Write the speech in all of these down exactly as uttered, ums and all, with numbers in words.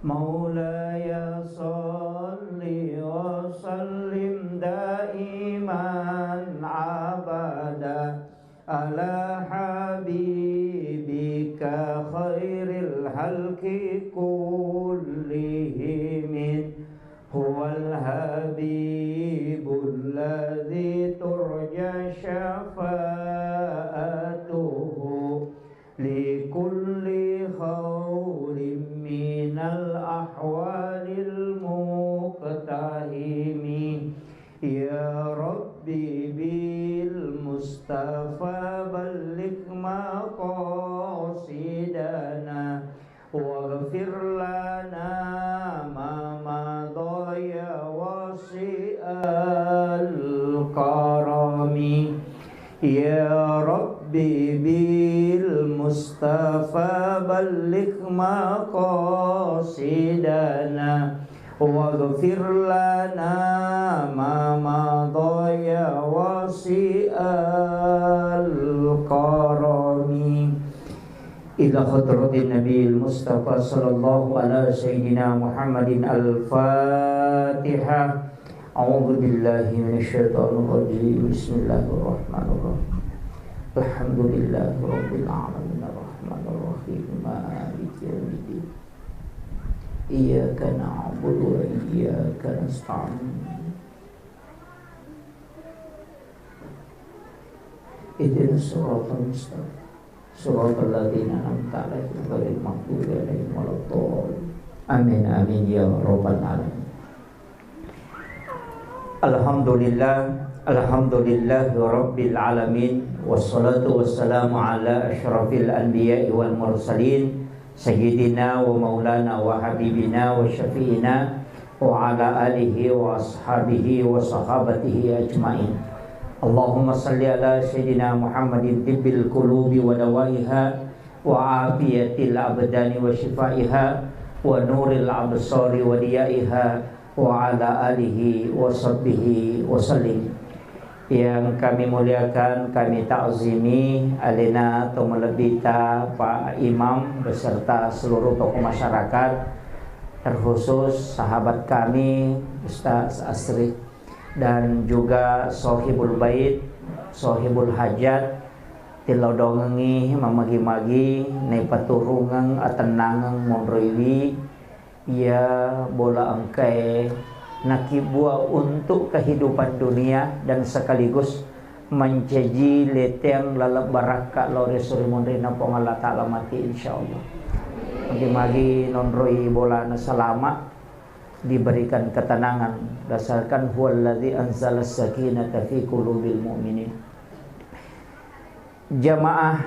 مولاي صل وسلم دائما أبدا على حبيبك خير الخلق كلهم. هو الحبيب الذي ترجى شفاعته لكل هول من الأهوال المقتحم. يا رب بالمصطفى بلغ مقاصدنا واغفر لنا ما مضى يا واسع الكرم. يا رب بالمصطفى بلغ مقاصدنا واغفر لنا ما مضى يا واسع الكرم. إلى حضرة النبي المصطفى صلى الله على سيدنا محمد الفاتحة. أعوذ بالله من الشيطان الرجيم. بسم الله الرحمن الرحيم. الحمد لله رب العالمين الرحمن الرحيم مالك يوم الدين. إياك نعبد وإياك نستعين. اهدنا الصراط المستقيم. صراط الذين أنعمت عليهم غير المغضوب عليهم ولا الضالين. آمين، آمين يا رب العالمين. الحمد لله، الحمد لله رب العالمين، والصلاة والسلام على أشرف الأنبياء والمرسلين، سيدنا ومولانا وحبيبنا وشفيعنا وعلى آله وأصحابه وصحابته أجمعين. اللهم صل على سيدنا محمد طب القلوب ودوائها وعافية الأبدان وشفائها ونور الأبصار وضيائها وعلى آله وصحبه وسلم. Yang kami muliakan, kami ta'zimi alena to malebbita Pak Imam beserta seluruh tokoh masyarakat, terkhusus sahabat kami Ustaz Asri dan juga Sohibul Bait, Sohibul Hajat, tilodongengi mamagi-magi naipaturungeng atennangeng monroiwi iya bola engkae nakibbua untuk kehidupan dunia dan sekaligus mancaji leteang laleng barakka lao ri esso ri monrinna Puang Allah Ta'ala mati, insyaallah. Magi-magi nonroi bolana salama, diberikan ketenangan, dasarkan huwallazi anzalas sakinata fi qulubil mu'minin. Jamaah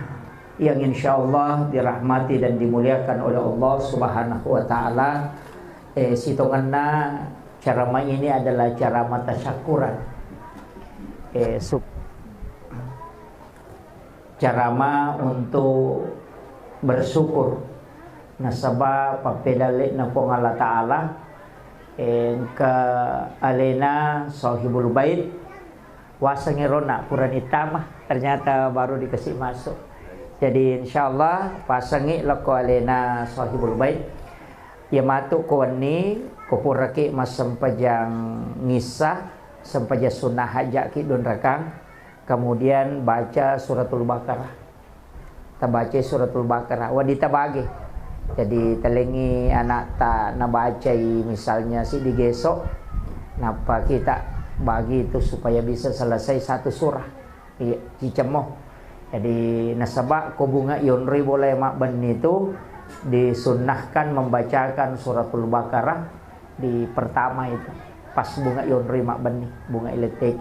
yang insyaallah dirahmati dan dimuliakan oleh Allah Subhanahu wa Ta'ala, eh, sitongenna ceramah ini adalah ceramah tasyakuran. Eh, sup-, ceramah untuk bersyukur nasaba pappedalle'na Puang Allah Ta'ala, eh, engka alena Sohibul Bait, wasengngi rona purani tama, ternyata baru dikasih masuk. Jadi insyaallah pasengngi lako alena Sohibul Bait. Iya matu ko wenni, ko puraki massempajang ngissa, sempajang sunnah hajaki dunrakang, kemudian baca suratul Baqarah. Tabacai suratul Baqarah, wedding tabagi. Jadi, talengngi anakta nabacai misalnya siddi geso, nappa kita bagi itu supaya bisa selesai satu surah. Iya, cicemmo. Jadi, nasaba ko bunga yonroi bola mabbenni itu disunnahkan membacakan suratul Baqarah di pertama itu, pas bunga yonroi mabbenni, bunga iletteki.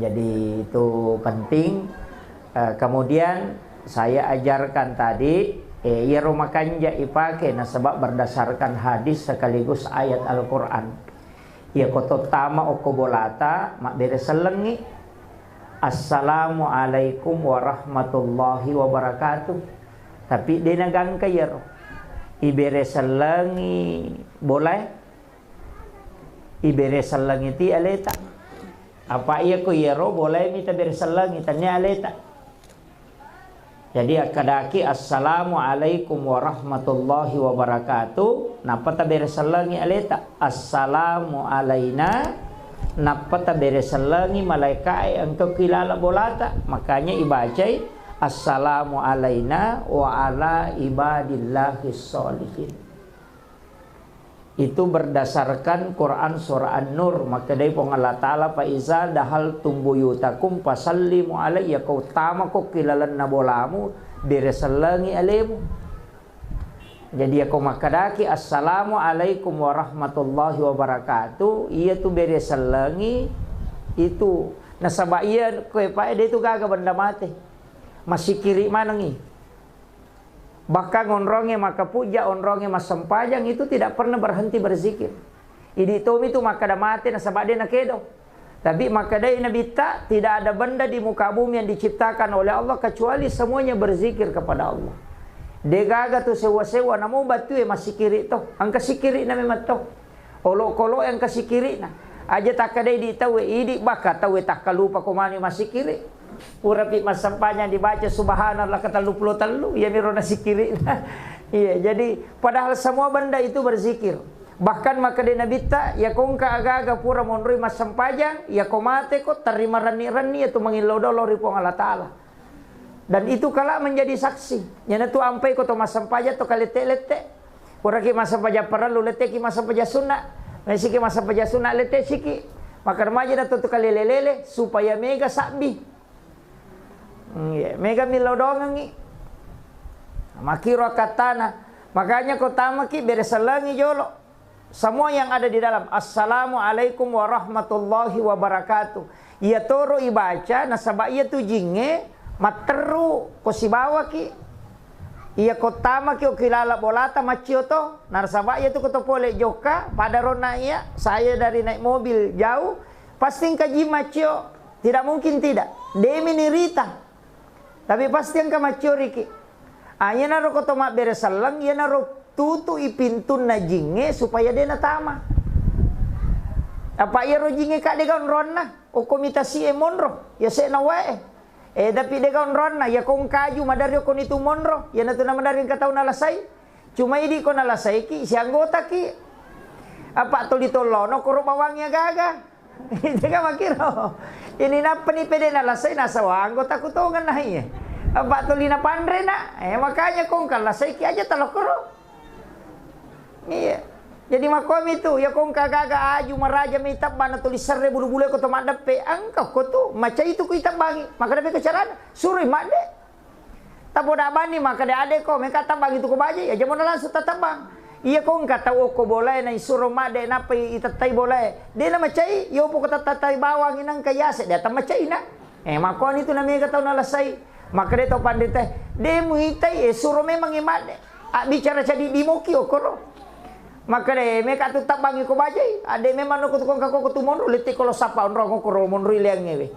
Jadi itu penting. Eh, kemudian saya ajarkan tadi, eh, iyaro makanja ipake nasaba berdasarkan hadis sekaligus ayat Al-Quran. Iya ko tottama okko bolata, mabbere sellengngi, "Assalamualaikum warahmatullahi wabarakatuh." Tapi de nagangka iyaro. Ibere sellengngi bolae, ibere sellengngi ti aleta. Apa iya ko iyaro bolae mi tabere sellengngi, tania aleta. Jadi akkadaki, "Assalamualaikum warahmatullahi wabarakatuh," nappa tabere sellengi aleta, "Assalamu alaina," nappa tabere sellengi malaikae engka ki lala bolata. Makanya ibacai, "Assalamu alaina wa ala ibadillahis sholihin." Itu berdasarkan Quran surah An-Nur. Makkedai Puang Allah Ta'ala, "Fa iza dahaltum buyutakum fasallimu alaihi." Iyako tamako ki lalenna bolamu, bere sellengi alemu. Jadi, iyako makkedaki, "Assalamu alaikum warahmatullahi wabarakatuh," iyatu bere sellengi itu. Nasaba iya koe pae de tu gaga benda mate. Masikiri manengi. Bahkan onrongnge makkapujja, onrongnge massempajang, itu tidak pernah berhenti berzikir. Idi tomi tu makkeda mate nasaba de nakedo. Tapi makkedai Nabitta, tidak ada benda di muka bumi yang diciptakan oleh Allah kecuali semuanya berzikir kepada Allah. De gaga tu sewa-sewa, namo batue massikiri to, engka sikiri na memang to. Olokolo engka sikiri'na. Aja takkedai di tauwe, idi baka tauwe takkalupa ko mani massikiri. Purapi massempajang dibaca subhanallah ketellu pulo tellu, iyamiro nasikiri'na. Iya, jadi padahal semua benda itu berzikir. Bahkan makkedai Nabitta, iyako engka aga-aga pura monroi massempajang, iyako mate ko terima renni-renni iyatu mangillau dolo ri Puang Allah Ta'ala. Dan itu kala menjadi saksi. Iyanatu ampai ko to massempajang to kalette-lette. Puraki massempajang parellu, letteki massempajang sunna. Naisiki massempajang sunna, lette siki. Maka remaja na to tu kalele-lele supaya mega sabbi. Hmm, iya. Mega millau dongengi. Makiro kattana. Makanya ko tamaki bere sellengi jolo. Semua yang ada di dalam, "Assalamualaikum warahmatullahi wabarakatuh." Iya toro ibaca, nasaba iya tu jingnge matteru ko sibawaki. Iya ko tamaki okilala bolata maccio to, nasaba iya tu ko to pole jokka, pada ronna iya, saya dari naik mobil jauh, pasti engka jing maccio. Tidak mungkin tidak. Demi nirita. Tapi pasti engka maccioriki. Ah, iyanaro ko to mabbere selleng, iyanaro tutu'i pintunna jingnge supaya de natama. Apa iyaro jingnge ka de gaga onronna, okko mitasi'e monro, yase'na wae. Eh, tapi de gaga onronna, iya ko engka aju madari okkoni tu monro, iyanatu namadari engka tau nalasai. Cuma idi ko nalasaiki, sianggotaki. Apa toli tollono koro bawangngi agaga. Tega makiro. Ini nappani pede nalasai nasaba anggota ku tongeng naiye. Apa tuli napanre na. Eh, makanya kongka lasaiki aja talokkoro. Iya. Jadi makomi tu, ya kongka gaga aju maraja mi tabbana tuli serre bulu-bulu ko to maddeppe. Engka ko tu, maca itu ku itabbangi. Maka depe ko carana. Suroi madde. Tapoda bani makkeda ade ko, meka tabbang itu ko baje, aja mona langsung tatabbang. Iya ko engka tau okko bolae na isuro madde nappa itettai bolae. De na macai, yopo ko tatattai bawang inangka yase, de atta macai na. Eh, makkoni tu na mega tau nalasai. Makkeda to panrita, de muitai, eh, suro memang i madde. Abbicara cadi dimoki okkoro. Makkeda, "Eh, meka tu tabbangi ko bajai, adde memang noko tukang kako ko tu monro, lette ko lo sapa onrong ko ro monro ileangnge we."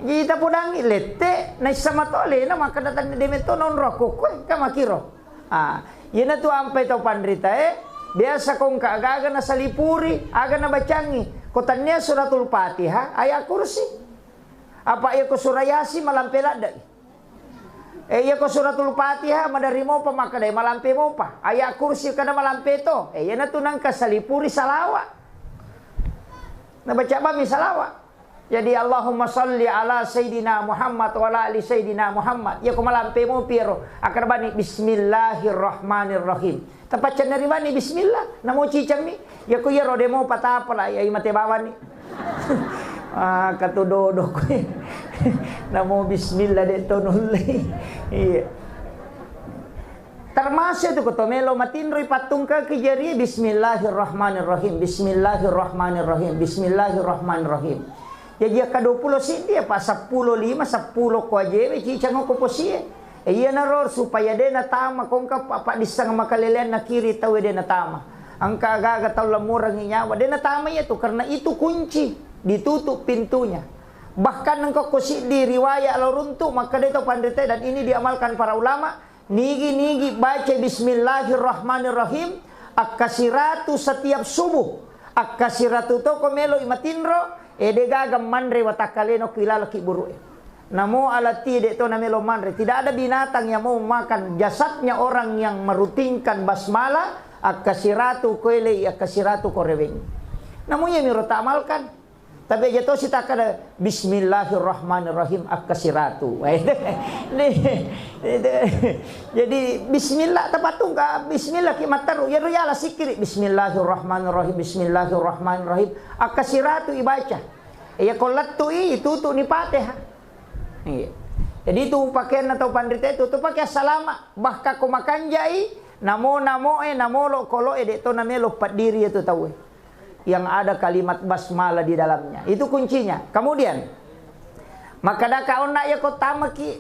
Jadi tapodangi lette, naissa mato alena makkeda tanni de metto nonro ko koe, ka makiro. Ah, iyana tu ampai tau panrita e, biasa ko engka aga-aga nasalipuri, aga nabacangi. Ko tannia suratul Fatihah, ayat kursi. Apa iya ko surah Yasin malampe ladde. Eh, iya ko suratul Fatihah maderri mopa makkeda malampe mopa. Ayat kursi kada malampe to. Eh, iyana tu nangka salipuri salawa. Nabaca bami salawa. Jadi Allahumma salli ala Sayyidina Muhammad wa ala ali Sayyidina Muhammad. Iya ko malampe mopi ero. Akkeda bani bismillahirrahmanirrahim. Tapaccanna ri bani bismillah, namo cicammi. Iya ko iyaro de mopa tapala, iya mate bawani. Ah, katu dodo koe. Namo bismillah de to nulle. Iya. Termasuk tu ko to melo matinroi pattungka ki jari bismillahirrahmanirrahim. Bismillahirrahmanirrahim. Bismillahirrahmanirrahim. Jaji akka dua pulo siddi apa seppulo lima, seppulo ko ajewe cicang ko posie. Eh, iyanaro supaya de natama kongka pa-, paddisseng makaleleanna kiri tau de natama. Engka aga-aga tau lamurangi nyawa, de natama iya tu, karena itu kunci, ditutup pintunya. Bahkan engka ko siddi riwayat lao runtu, makkeda to panrita dan ini diamalkan para ulama, nigi-nigi baca bismillahirrahmanirrahim, akkasiratu setiap subuh, akkasiratu to ko melo i matinro, eh, de gaga manre watakkaleno ki lalaki buru'e. Namo alati de' to namelo manre. Tidak ada binatang yang mau makan jasadnya orang yang merutinkan basmalah, akkasiratu ko elei, akkasiratu ko reweng. Namo iya miro ta'amalkan. Tapi aja to sitakkada, "Bismillahirrahmanirrahim," akkasiratu. Jadi bismillah, tapatungka bismillah ki matteru. Iyaro yala sikkiri, "Bismillahirrahmanirrahim, bismillahirrahmanirrahim." Akkasiratu ibaca. Iya ko lettu'i, tutu'ni Fatihah. Iya. Jadi itu pakaianna tau panrita itu, tu pakai salama. Bahkan ko makanjai, namo-namoe, namo lo-koloe, de' to namelo paddiri itu tauwe yang ada kalimat basmalah di dalamnya. Itu kuncinya. Kemudian, makkadaka onna iya ko tamaki,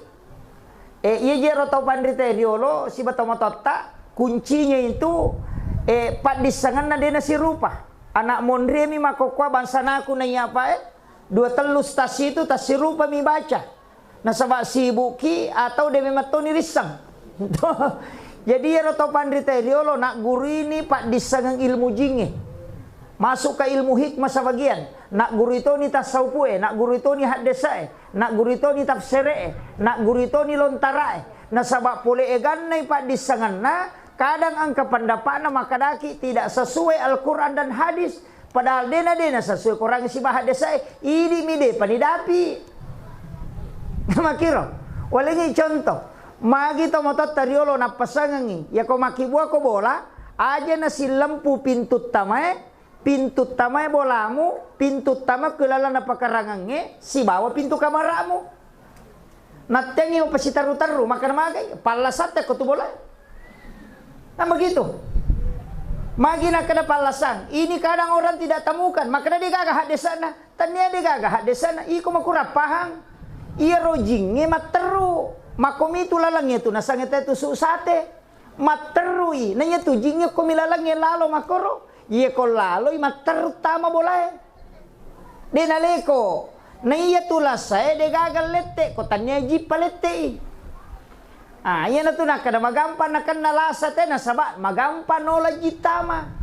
eh, iya jero tau panrita riolo, siba tau matotta, kuncinya itu, eh, paddissengenna de' nasirupa. Anak monriemi makkokkoe bangsanaku naiya apa, eh? Dua tellu stasi itu tassirupami baca. Nasaba sibukki atau de' memang toni risseng. Jadi iyaro tau panrita riolo, nagguruini paddissengeng ilmu jingnge. Masuk ke ilmu hikmah sebagian. Naggurui toni tasawufu'e, naggurui toni haddese'e, naggurui toni tafsere'e, naggurui toni lontarae. Nasaba pole egannai paddissengenna, kadang engka pendapatna makkadaki tidak sesuai Al-Quran dan hadis. Padahal dena, dena sesuai Quran sibawa haddese'e, idi mi depa nidapi. Makiro, walengi contoh, magi to matotta riolo nappasangengi, yako makkibua ko bola, aja nasillempu pintu tamae, pintu tamae bolamu, pintu tama ke laleng napakarangengnge, sibawa pintu kamaramu. Nattengngi mapasiterru-terru, makkeda magai, pallasatte ko tu bola. Nah, begitu. Magi nakkeda pallasang, ini kadang orang tidak temukan, makkeda de gaga haddese'na, tania de gaga haddese'na, iko makurang pahang. Iya rojingnge matteru, makkomitu laleng itu nasange te tusu sate. Matterrui, na iya tu jingnge ko milalengnge lalo makkoro, iya ko laloi matterru tama bolae. De naleko, na iya tu lasae de gaga lette, ko tania jippa lette'i. Ah, iyanatu nakkeda magampang nakenna lasa te nasaba magampang nola jittama.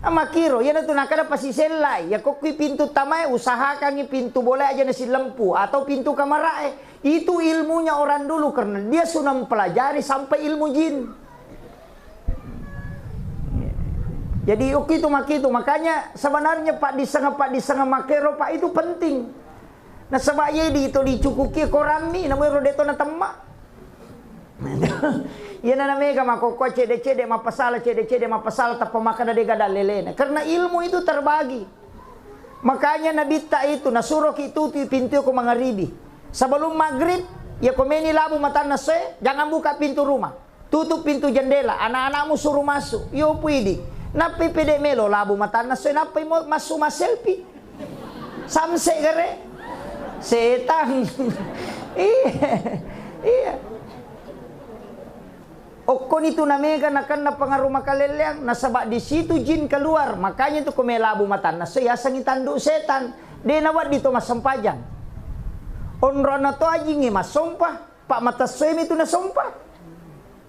Ah, makkiro, iyanatu nakkeda pasisellai, iya ko kui pintu tamae usahakangi pintu bolae aja nasilempu atau pintu kamara'e. Itu ilmunya orang dulu karena dia sudah mempelajari sampai ilmu jin. Jadi, ukitu makitu. Makanya sebenarnya paddissengeng-paddissengeng makkero, Pak, itu penting. Nasaba iye di to dicukuki korammi, namo ero de to natemma. Iyana namega makkokkoe cede-cede mappasala, cede-cede mappasala, tappa makkeda de gaga lelena. Karena ilmu itu terbagi. Makanya Nabitta itu nasuroki tutui pintu ko mangaribi. Sebelum maghrib, iya ko meni labu matanna soe, jangan buka pintu rumah. Tutup pintu jendela, anak-anakmu suruh masuk. Iyo puidi. Nappi pede melo labu matanna soe, nappi mo masuk maselfie. Samse gare. Setan. Iya. Iya. Okkoni tu namega nakenna pengaruh makalelleang, nasaba di situ jin keluar. Makanya tu ko melabu matanna so yasengi tanduk setan. De nawedding to massempajang. Onrona to ajingnge massompa, pak matessoemi tu nasompa.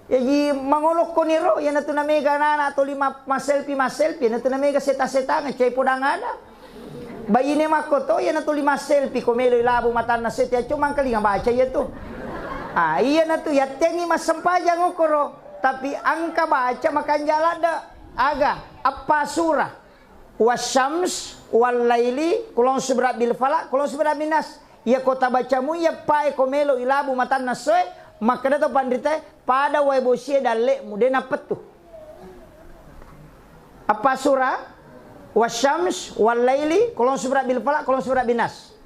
Jaji mangolokko niro, iyanatu namega anak-anak toli ma-, maselfie, maselfie, iyanatu namega seta-setangeng, cai podang ada. Baine makko to, iyanatu lima selfie, ko meloi labu matanna setiap cuma engkalinga baca iya tu. Ah, iyanatu yattengi massempajang okoro, tapi engka baca makanja ladde. Aga, appa surah, wasyams, wallaili, kulong subra bil falak, kulong subra bin nas. Iya ko tabacamu iya pae ko meloi labu matanna soe, makkeda to panritae, pada wae bosie dalle'mu, de nappettu. Appa surah, wasyams, wallaili, kulong subra bil falak, kulong subra bin nas.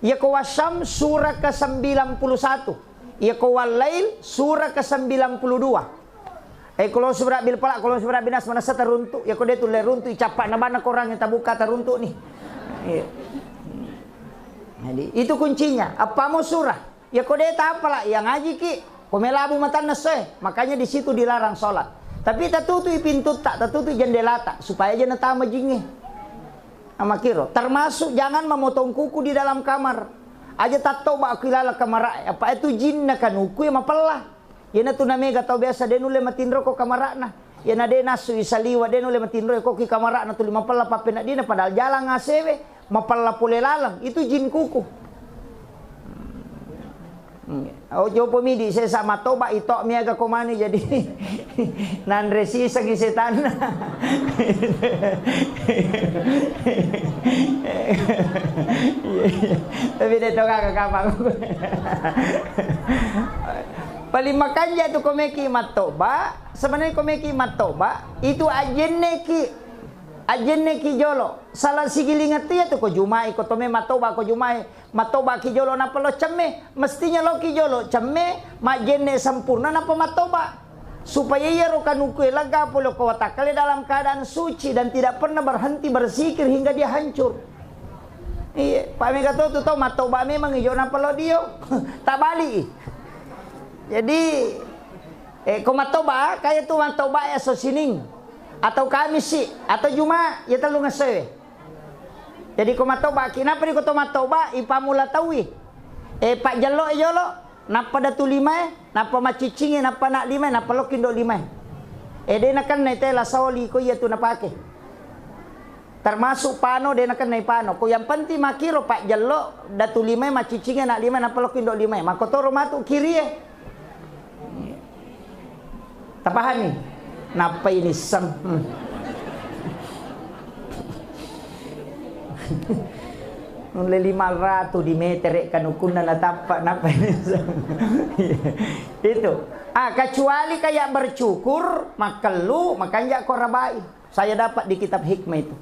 Iya ko wasyams surah ke sembilan puluh satu. Iya ko wallail surah ke sembilan puluh dua. Eh, kulong subra bil falak, kulong subra bin nas manessa taruntu. Iya ko de tulle runtu, icappa na bana korang yang tabuka taruntu ni. Iya. Jadi, itu kuncinya. Appamo surah. Iya ko de tapala, iya ngajiki. Ko melabu matanna soe. Makanya di situ dilarang sholat. Tapi tatutui pintutta, tatutui jendelata supaya aja natama jingnge. Amakiro, termasuk jangan memotong kuku di dalam kamar. Aja tattoba aku ilala kamarae. Apa itu jinna kanuku ya mapella. Iyanatu namega tau biasa de nulle matinro ko kamara'na. Iyana de nassui saliwa de nulle matinro ko ki kamara'na tuli mapella pappeneddina padahal jalang asewe, mapella pole laleng. Itu jin kuku. Hmm. Oh, jopo midi sesa matoba ito miaga komani jadi nanre sisengi setanna. Tapi de to kaka kapang. Paling makanja tu komeki matoba, sebenarnya komeki matoba itu ajenneki, ajenneki jolo. Salah sigilingan tu ya tu ko jumai, ko tome matoba ko jumai. Matobaki jolo nappa lo cemme, mestinya loki jolo cemme, majjenne sempurna nappa matoba. Supaya iyaro kanukue lega pole ko watakkale dalam keadaan suci dan tidak pernah berhenti berzikir hingga dia hancur. Iya, pa mega to tu tau matoba memang ijo nappa lo dio. Tabali. Jadi, eh, ko matoba, kaya tu matoba ya so sining atau kamisi atau juma ya tellu ngesewe. Jadi ko matobaki, nappa ri ko to matoba, ipammula tauwi. Eh, pajjello e jolo, nappa datu limae, nappa macciccingi, nappa anak limae, nappa lokki indo limae. Eh, de nakennai tela soli ko iya tu napake. Termasuk pano, de nakennai pano. Ko yang penting makiro pajjello, datu limae, macciccingi, anak limae, nappa lokki indo limae. Makotoro matu kirie. Tapahami? Nappa inisseng. Hmm. Nulle lima ratu di metere kanukunna natappa, nappa inisseng. Itu. Ah, kecuali kayak bercukur, makkellu, makanja ko rabai. Saya dapat di kitab hikmah itu.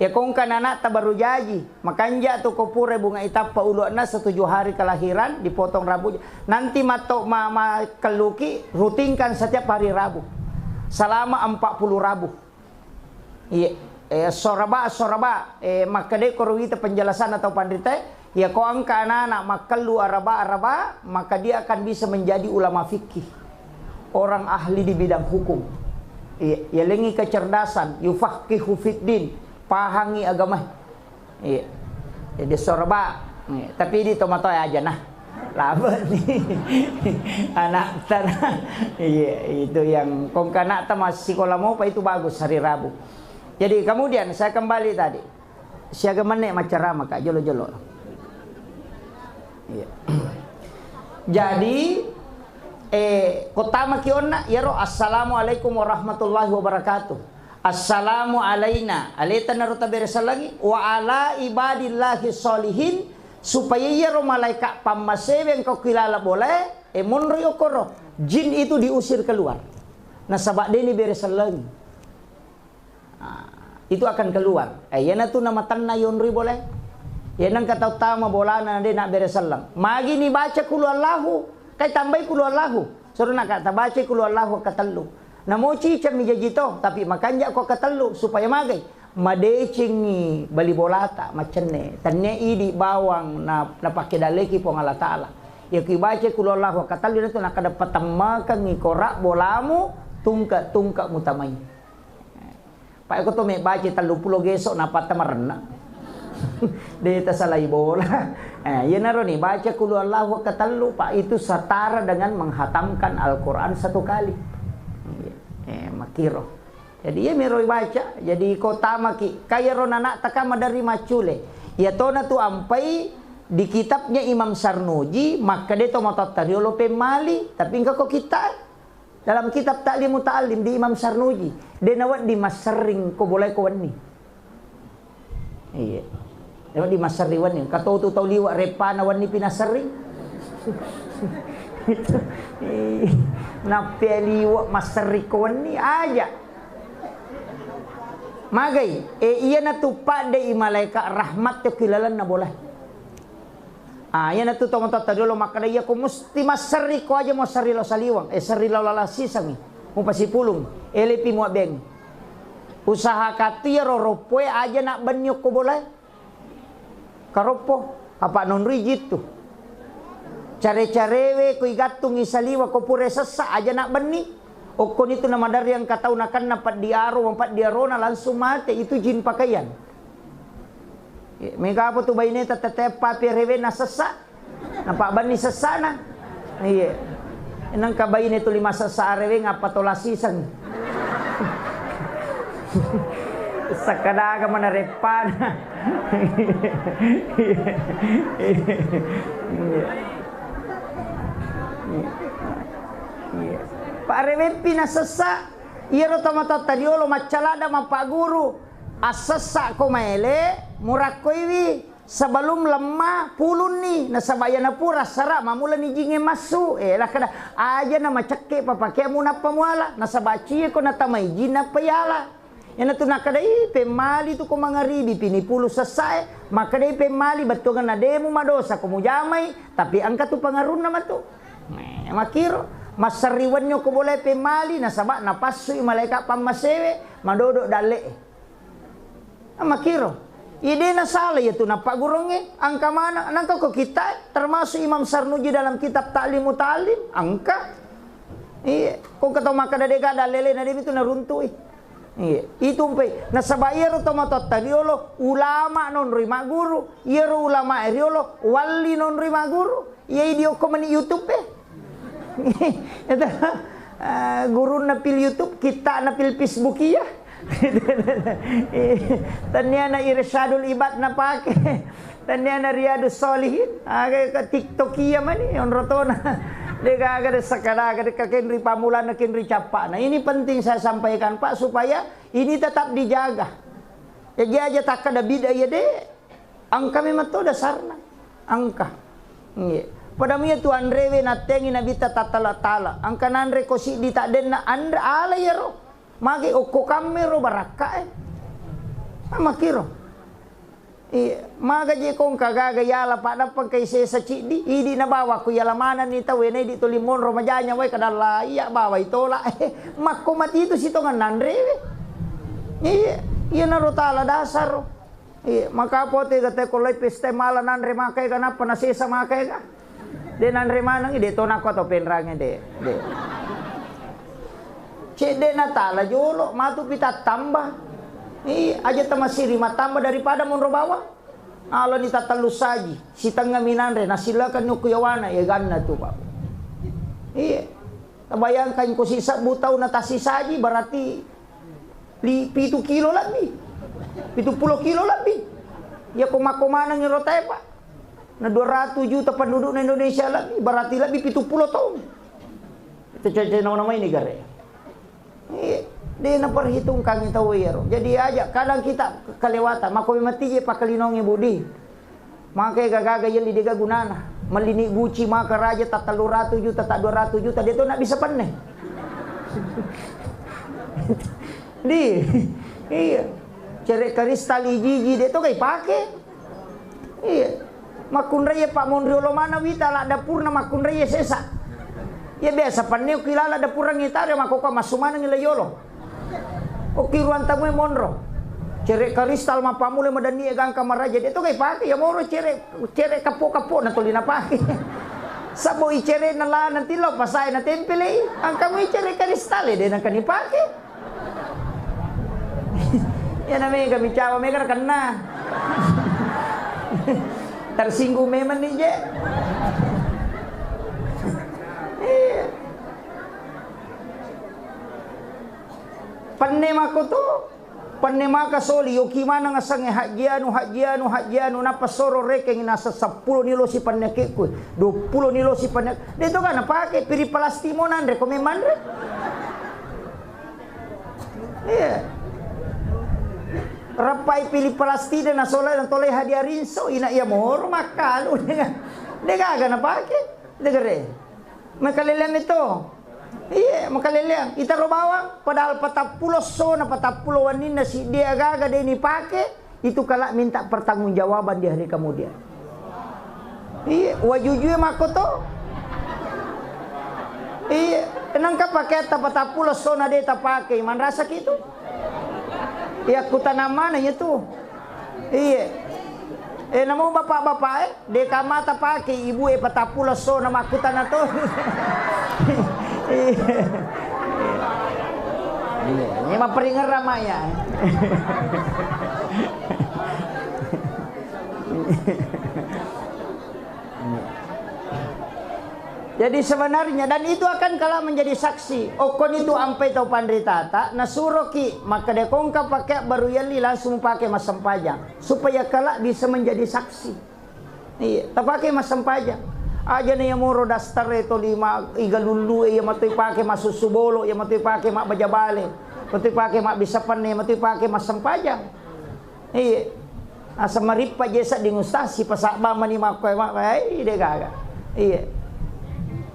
Ya, kongka nana'ta baru jaji, makanja tu ko pura bunga itappa ulu'na setuju hari kelahiran, dipotong rambutnya. Nanti matto-, ma-, makelluki, rutinkan setiap hari Rabu. Selama empat puluh Rabu. Iya, eh, soraba, soraba, eh, makkeda koro wita penjelasan atau panrita, Iya, ko engka anak-anak makkellu araba-araba, maka dia akan bisa menjadi ulama fikih, orang ahli di bidang hukum. Iya, yalengi kecerdasan, yufaqihu fiddin, pahangi agama. Iya. Jadi soraba. Iya, tapi di tomatoa aja nah. Laba ni. Anak tanah. Iya, itu yang kongka anak tamas sekolah mau apa itu bagus hari Rabu. Jadi kemudian saya kembali tadi. Siaga menne maccarama ka jolo-jolo. Iya. Jadi, eh, ko tamaki onna, iyaro, "Assalamualaikum warahmatullahi wabarakatuh. Assalamu alaina," aleta naro taberesellangi, "wa ala ibadillahi sholihin," supaya iyaro malaika pammaseweng ko kilala bolae, eh, monroi okoro. Jin itu diusir keluar. Nasaba deni beresellangi. Ah, itu akan keluar. Eh, iyanatu namatenna yonroi bolae. Iya nengka tau tama bolana de nabbere selleng. Magi ni baca kulu Allahu, kai tambai kulu Allahu. Suruh naka tabaca kulu Allahu katellu. Namo ciceng mi jaji to, tapi makanja ko katellu supaya magai. Madecengi bali bolata, macenne. Tenne idi bawang na, napake daleki Puang Allah Taala. Iya ki baca kulu Allahu katellu natu nakada patemmakengi kora bolamu, tungke-tungke mutamai. Pak, iko to mebbaca telluppulo geso napatta marenna. De tasalai bola. Eh, iyanaro ni baca kulu Allahu katellu, Pak, itu setara dengan menghatamkan Al-Quran satu kali. Eh, makiro. Jadi iya mero baca. Jadi ko tamaki, kayaro nana'ta ka maderri maccule. Iya tona tu ampai di kitabnya Imam Sarnuji, makkeda to matotta riolo pemmali, tapi engka ko kitta. Dalam kitab Ta'lim Muta'allim di Imam Sarnuji, de nawedding masserring ko bolae ko wenni. Iya. De nawedding masserring wenni. Katotu tau liwa reppana wenni pi nasserring. Iya. Nappe liwa masserring ko wenni aja. Magai, e, iyanatu paddei malaika rahmat te ki lalenna bolae. Ah, iyanatu tomatoatta riolo makkeda, "Iya ko musti masserri ko aja mo serri lao saliweng, eh, serri lao lala sisengngi, mupasipulung, elepi muabbeangngi." Usaha katu iyaro roppoe aja nabbenni okko bolae. Karoppo, apa nonroi jittu. Care-carewe ko igattungi saliweng ko pura sessa aja nabbenni. Okkonitu namaderri engka tau nakenna peddi aro, mapeddi arona langsung mate, itu jin pakaian. Iya, mega apa tu baineta tette pappi arewenna sessa, napabbenni sessana. Iya. Nengka baine tuli masessa areweng apa tola siseng. Sakkadaga mana reppana. Iya. Iya. Pak Reweppi nasessa, iyaro tomatoatta riolo maccalada mappaguru, assessa ko maele, murakkoiwi, sebelum lemma pulunni, nasaba iyana pura sara mamulani jinge massu. Eh, lakkada, aja na macekke papakeamu nappa muala, nasaba cie ko natamai jin nappa yala. Iyanatu nakkadai pemmali tu ko mangaribi pini pulu sessae, makkadai pemmali bettuanganna demu madosa ko mujamai, tapi engka tu pengaruhna matu. Eh, makiro, massariwenni ko bolai pemmali nasaba napassui malaika pammasewe madodo dalle'e. Ah, makiro. Ide nasala iya tu nappagguruangnge, engka maneng, nengka ko kitta, termasuk Imam Sarnuji dalam kitab Ta'lim Muta'allim, engka. Iya, ko engka tau makkada dega dalle'e na demi tu naruntui. Iya, itu umpai. Nasaba iyaro tomatoatta riolo ulama nonroi magguru, iyaro ulama e riolo walli nonroi magguru. Iya idi okko meni YouTube e. Itu, eh, gurunna pil YouTube, kittana pil Facebook iya. Tenniana Irsyadul Ibad napake. Tenniana Riyadus Shalihin, aga ke TikTok iya mani, onrotona. De gaga de sakadaga de kakenri pamulana kenri cappana. Ini penting saya sampaikan, Pak, supaya ini tetap dijaga. Jadi aja takkada bid'ah iya de. Engka memang to dasarna. Engka. Nggih. Pada muya tu anrewe nattengi Nabitta tattala-tala. Engka nanre ko siddi taddenna anre ala iyaro. Magi okko kammero barakka e. Makiro. Iya, maga je kongka gaga yala, padappa engkai sesa ciddi, idi nabawa ko yala manenni tau e, na idi toli monro majanya wae kadalla iya bawai tola. Makko mati itu sitongan nanrewe. Iya, iyanaro tala dasar. Iya, maka pote ga te ko lai pesta mala nanre maka ega nappa nasesa maka ega. De nanre maneng, de to nako to penrange de. De. Cedde na tala jolo, matu pi tattamba. Iya, aja tamasiri mattamba daripada monro bawang. Alani tattellu saji, sitengnga minanre, nasilakan nukku yawana, ya ganna tu, Pak. Iya. Tabayangkan ko sisebbu tau na tasisaji, berarti li-, pitu kilo lebbi. Pitu pulo kilo lebbi. Ya ko makko maneng ro tae, Pak. Na dua ratus juta pendudukna Indonesia lebbi, berarti lebbi pitu pulo taung. Itu cece nama-nama ini gare. Iya, de naperhitungkan tau iyaro. Jadi aja, kadang kita kelewatan. Mako memang tije pakkalinongi budi. Maka gaga-gaga yelli dega gunana. Mellini guci maka raja tak tellu ratu juta, tak dua ratu juta, de to na bisa penne. Di, iya. Cere karistal iji-iji de to kai pake. Iya. Makkunraiye Pak monri olo mana wita la dapurna makkunraiye sesa. Iya biasa penne kilala dapurang itare makoko massu maneng la yolo. Oki ruang tamu e monro. Cere karistal mappammula madanni e gangka maraja de to kai pake ya moro cere, cere kapo-kapo na toli na pake. Sabo i cere na la nanti lo pasae na tempelei. Angkamu i cere karistal e de nangka ni pake. Ya namanya kami cawa mega kena. Tersinggung memang nih je. Iya. Penne mako tu, penne maka soli, yoki maneng asengnge hajji anu, hajji anu, hajji anu, nappa soro rekeng nasa seppulo ni losi penne kekku, dua pulo ni losi penne, de to kana pake piri plastik mo nanre ko memang re. Iya. Rappai pili plastik de nasola natolai hadiah rinso, ina iya moro makkalu de gaga napake, de gere. Makaleleang itu. Iya, makaleleang. Itaro bawang, padahal patappulo essona, patappulo wenninna siddi aga-aga de nipake, itu kala minta pertanggungjawaban di hari kemudian. Iya, wajujue makko to. Iya, nangka pakeatta patappulo essona de tapake, manrasa kitu. Iya, kutanang mana iya tu. Iya. Eh, namo bapak-bapak, eh, de kamata pake ibu e patappulo essona makkutana to. Iya. Iya, ini mah peringeran mak ya. Jadi sebenarnya, dan itu akan kala menjadi saksi. Okkoni tu ampai tau panritata, nasuroki, maka de kongka pakai baru yalli langsung pakai massempajang. Supaya kala bisa menjadi saksi. Iya, tapake massempajang. Aja na iya moro daster e toli ma iga lullu e, iya matoi pake massussu bolo, iya matoi pake mabbaja bale, matoi pake mabbissa penne, matoi pake massempajang. Iya. Asa marippa je sedding ustaz, sipasabba mani makkoe ma-, eh, de gaga. Iya.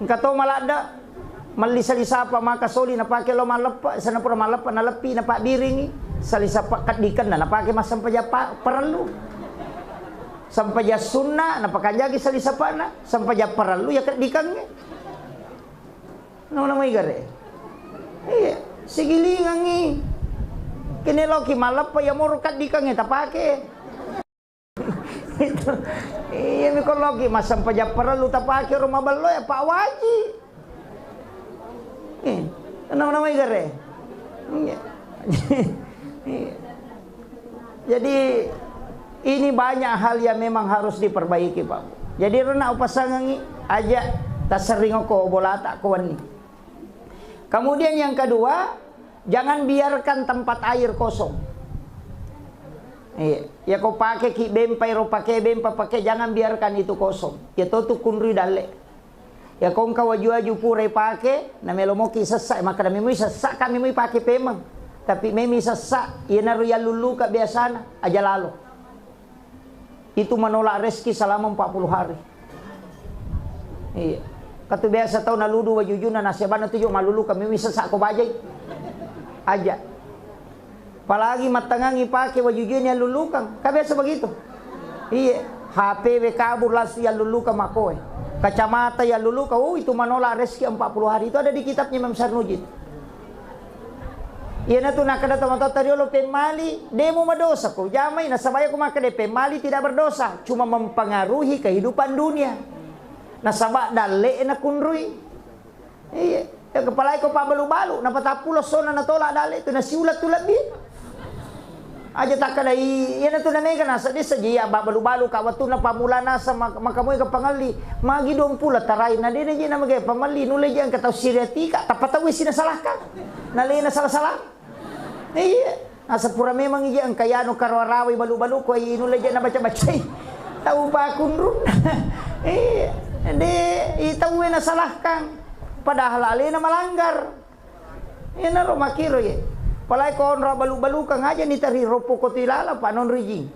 Engka to maladda, melli salisapa maka soli napake lo malleppe, sana pura malleppe naleppi napabbiringi, salisapa keddikenna napake massempajang pa-, parellu. Sempajang sunna napakanjaki salisapana, sempajang parellu ya keddikengnge. Nona mai gare. Iya, sigilingangi. Kene loki malleppe ya moro keddikengnge tapake. Itu. Iya, mi ko loki massempajang parellu tapake ro mabello ya, Pak Waji. Eh, nona mai gare. Iya. Iya. Jadi, ini banyak hal yang memang harus diperbaiki, Pak. Jadi, rena upasangangi aja tasering ko bolata ko wenni. Kemudian yang kedua, jangan biarkan tempat air kosong. Iya, ya ko pake ki bempa ro pake bempa pake, jangan biarkan itu kosong. Ya to tu kunrui dalle. Ya ko engka waju-waju pura ipake, namelo moki sessa, makkeda memui sessa, ka memui pake pemeng. Tapi memui sessa, iyanaro yallulluka biasana, aja lalo. Itu menolak rezeki selama empat puluh hari. Iya. Katu biasa tau naludu wajujuna nasabana tuju malulluka memui sessa ko bajai. Aja. Apalagi mattangangi pake wajujuna yallullukan. Kan biasa begitu. Iya, H P we kabur langsung yallullukan makoe. Kacamata yallullukan, oh, itu menolak rezeki empat puluh hari. Itu ada di kitabnya Imam Sarnuji. Iyanatu nakkeda tomatoatta riolo pemmali, demo madosa ko jamai, nasaba iya ko makkeda pemmali tidak berdosa, cuma mempengaruhi kehidupan dunia. Nasaba dalle nakunrui. Iya, ya kepalai ko pabbalu-balu, napatappulo sona natolak dalle tu, nasiulat tu lebbi. Aja takkeda i-, iyanatu namega nasa desa je iya babbalu-balu ka wettunna pammula nasa mak-, makamoe ka pangelli. Magi duampulo tarai na dena je namega pamelli, nulle je engka tau siriatika, tappa tau isi nasalahkan. Nalena salah-salah. Iya, nasa pura memang ije engka yanu karawa-rawai balu-balu ko inulle je nabaca-bacai. Tau pakunrunna. Iya, de, i tauwe nasalahkan. Padahal alena malanggar. Iyanaro makkiro ye. Palai ko onro balu-balukang aja ni tari roppo ko tu ilala pa non rijing.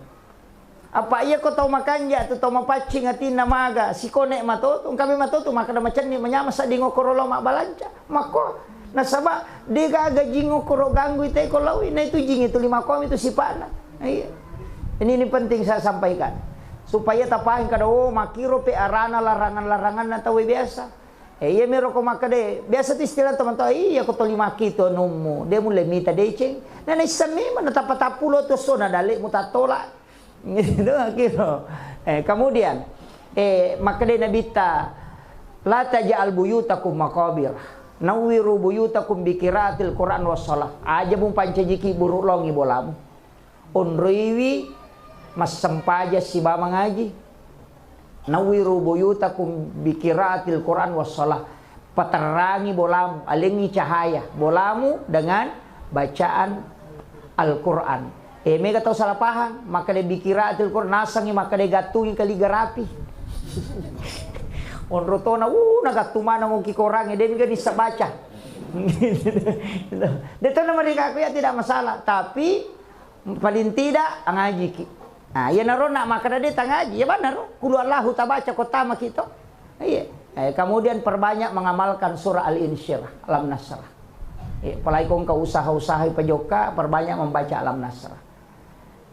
Apa iya ko tau makanja tu tau mapaccing atinna maga, sikone matotu, engka me matotu makkeda macenni manyama sedding okkoro lao mabbalanca. Makko, nasaba de gaga jing okkoro ganggui te ko laui, na itu jing itu lima komi tu sipana. Iya. Ini, ini penting saya sampaikan. Supaya tapahang kada, oh, makkiro pe arana larangan-laranganna tau biasa. Eh, iya mero ko makkeda, biasa tu istilah teman tau, iya ko toli makki tu anummu, de mulle mita deceng. Na naisseng memang na tappa tappulo tu sona dalle mu tattola. Gitu, gitu. Eh, kemudian, eh, makkeda Nabitta, "La taj'al buyutakum maqabir. Nawwiru buyutakum bi qiraatil Qur'an was shalah." Aja mupancajiki buruk longi bolamu. Onroiwi massempajang sibawa mangaji. "Nawwiru buyutakum bi qiraatil Qur'an was shalah." Paterrangi bolamu, alengi cahaya bolamu dengan bacaan Al-Quran. Eh, mega tau salah paham, makkeda bi qiraatil Qur'an, nasengi makkeda gattungi kaligrafi. Onro tona, uh, nagattu maneng oki korangnge, de mega nissa baca. De tona mereka aku ya tidak masalah, tapi paling tidak angajiki. Nah, iyanaro na makkeda de tangaji, ya banaro. Qul huwallahu tabaca ko tamaki to. Iya. Eh, kemudian perbanyak mengamalkan surah Al-Insyirah, Alam Nasrah. Eh, apalagi ko engka usaha-usaha pajokka, perbanyak membaca Alam Nasrah.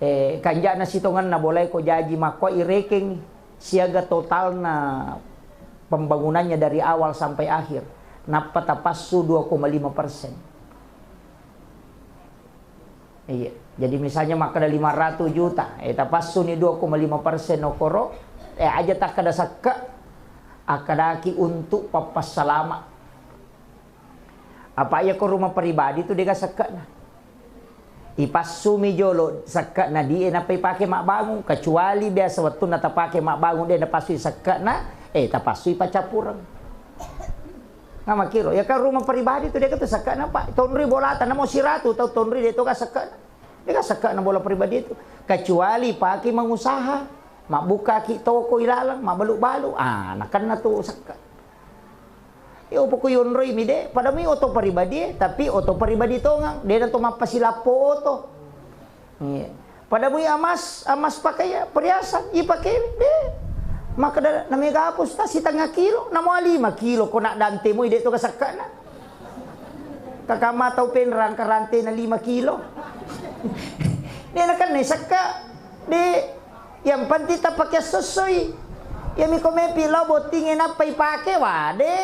Eh, kanjana sitongenna bolai ko jaji makko irekeng siaga totalna pembangunannya dari awal sampai akhir. Nappa tapassu dua koma lima persen. Iya. Jadi misalnya makkeda lima ratus juta, eh, tapassuni dua koma lima persen okkoro, eh, aja takkeda sekke, akkedaki untuk pappassalama. Apa iya ko rumah pribadi tu dega sekkena. Ipassumi jolo sekkena die nappa ipake mabbangung, kecuali biasa wettunna tapake mabbangung de napassui sekkena, eh, tapassui paccappureng. Nah, makkiro, ya kan rumah pribadi tu, de ka tu sekkena, Pak. Tonroi bolata, namo siratu tau tonroi, de to ka sekkena. De ka sekkena bola pribadi tu. Kecuali pake mengusaha. Mabbukaki toko ilaleng, mabbalu-balu, ah, nakenna tu sekka. Iya upoko yonroi mi de, pada mi oto pribadi e, tapi oto pribadi tongeng, de na to mappasilappo oto. Iya. Pada mui amas, amas pakai ya, perhiasan, ipake de. Maka da, na mega apa, Ustaz, setengah kilo, na mua lima kilo, ko na dante mui de to kasekkana. Kakama tau penrang karante na lima kilo. De na kan sekka, de. Yang penting tapake sossoi. Iya mi ko mepi lao bottinge nappa ipake, wade.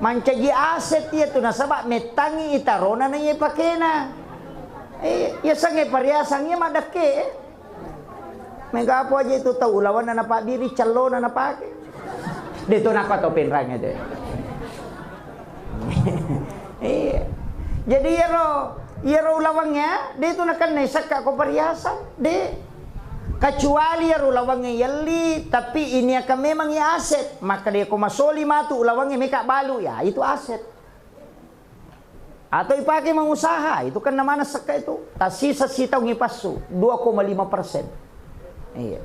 Mancaji aset iya tu nasaba mettangi itarona na iya pakena. Eh, iya sange pariasang iya maddekke. Mega apa aja itu tau ulawanna napabbiri cellona napake. De to napa tau penrang itu. Iya. Jadi iyaro, iyaro ulawangnya, de tu nakenna sekka ko perhiasan, de. Kecuali iyaro ulawangnya yelli, tapi ini akan memang ya aset. Maka de ko masoli matu ulawangnya meka balu, ya itu aset. Atau ipake mengusaha, itu kan namanya sekka itu. Tasisa sitaung ipassu, dua koma lima persen. Iya.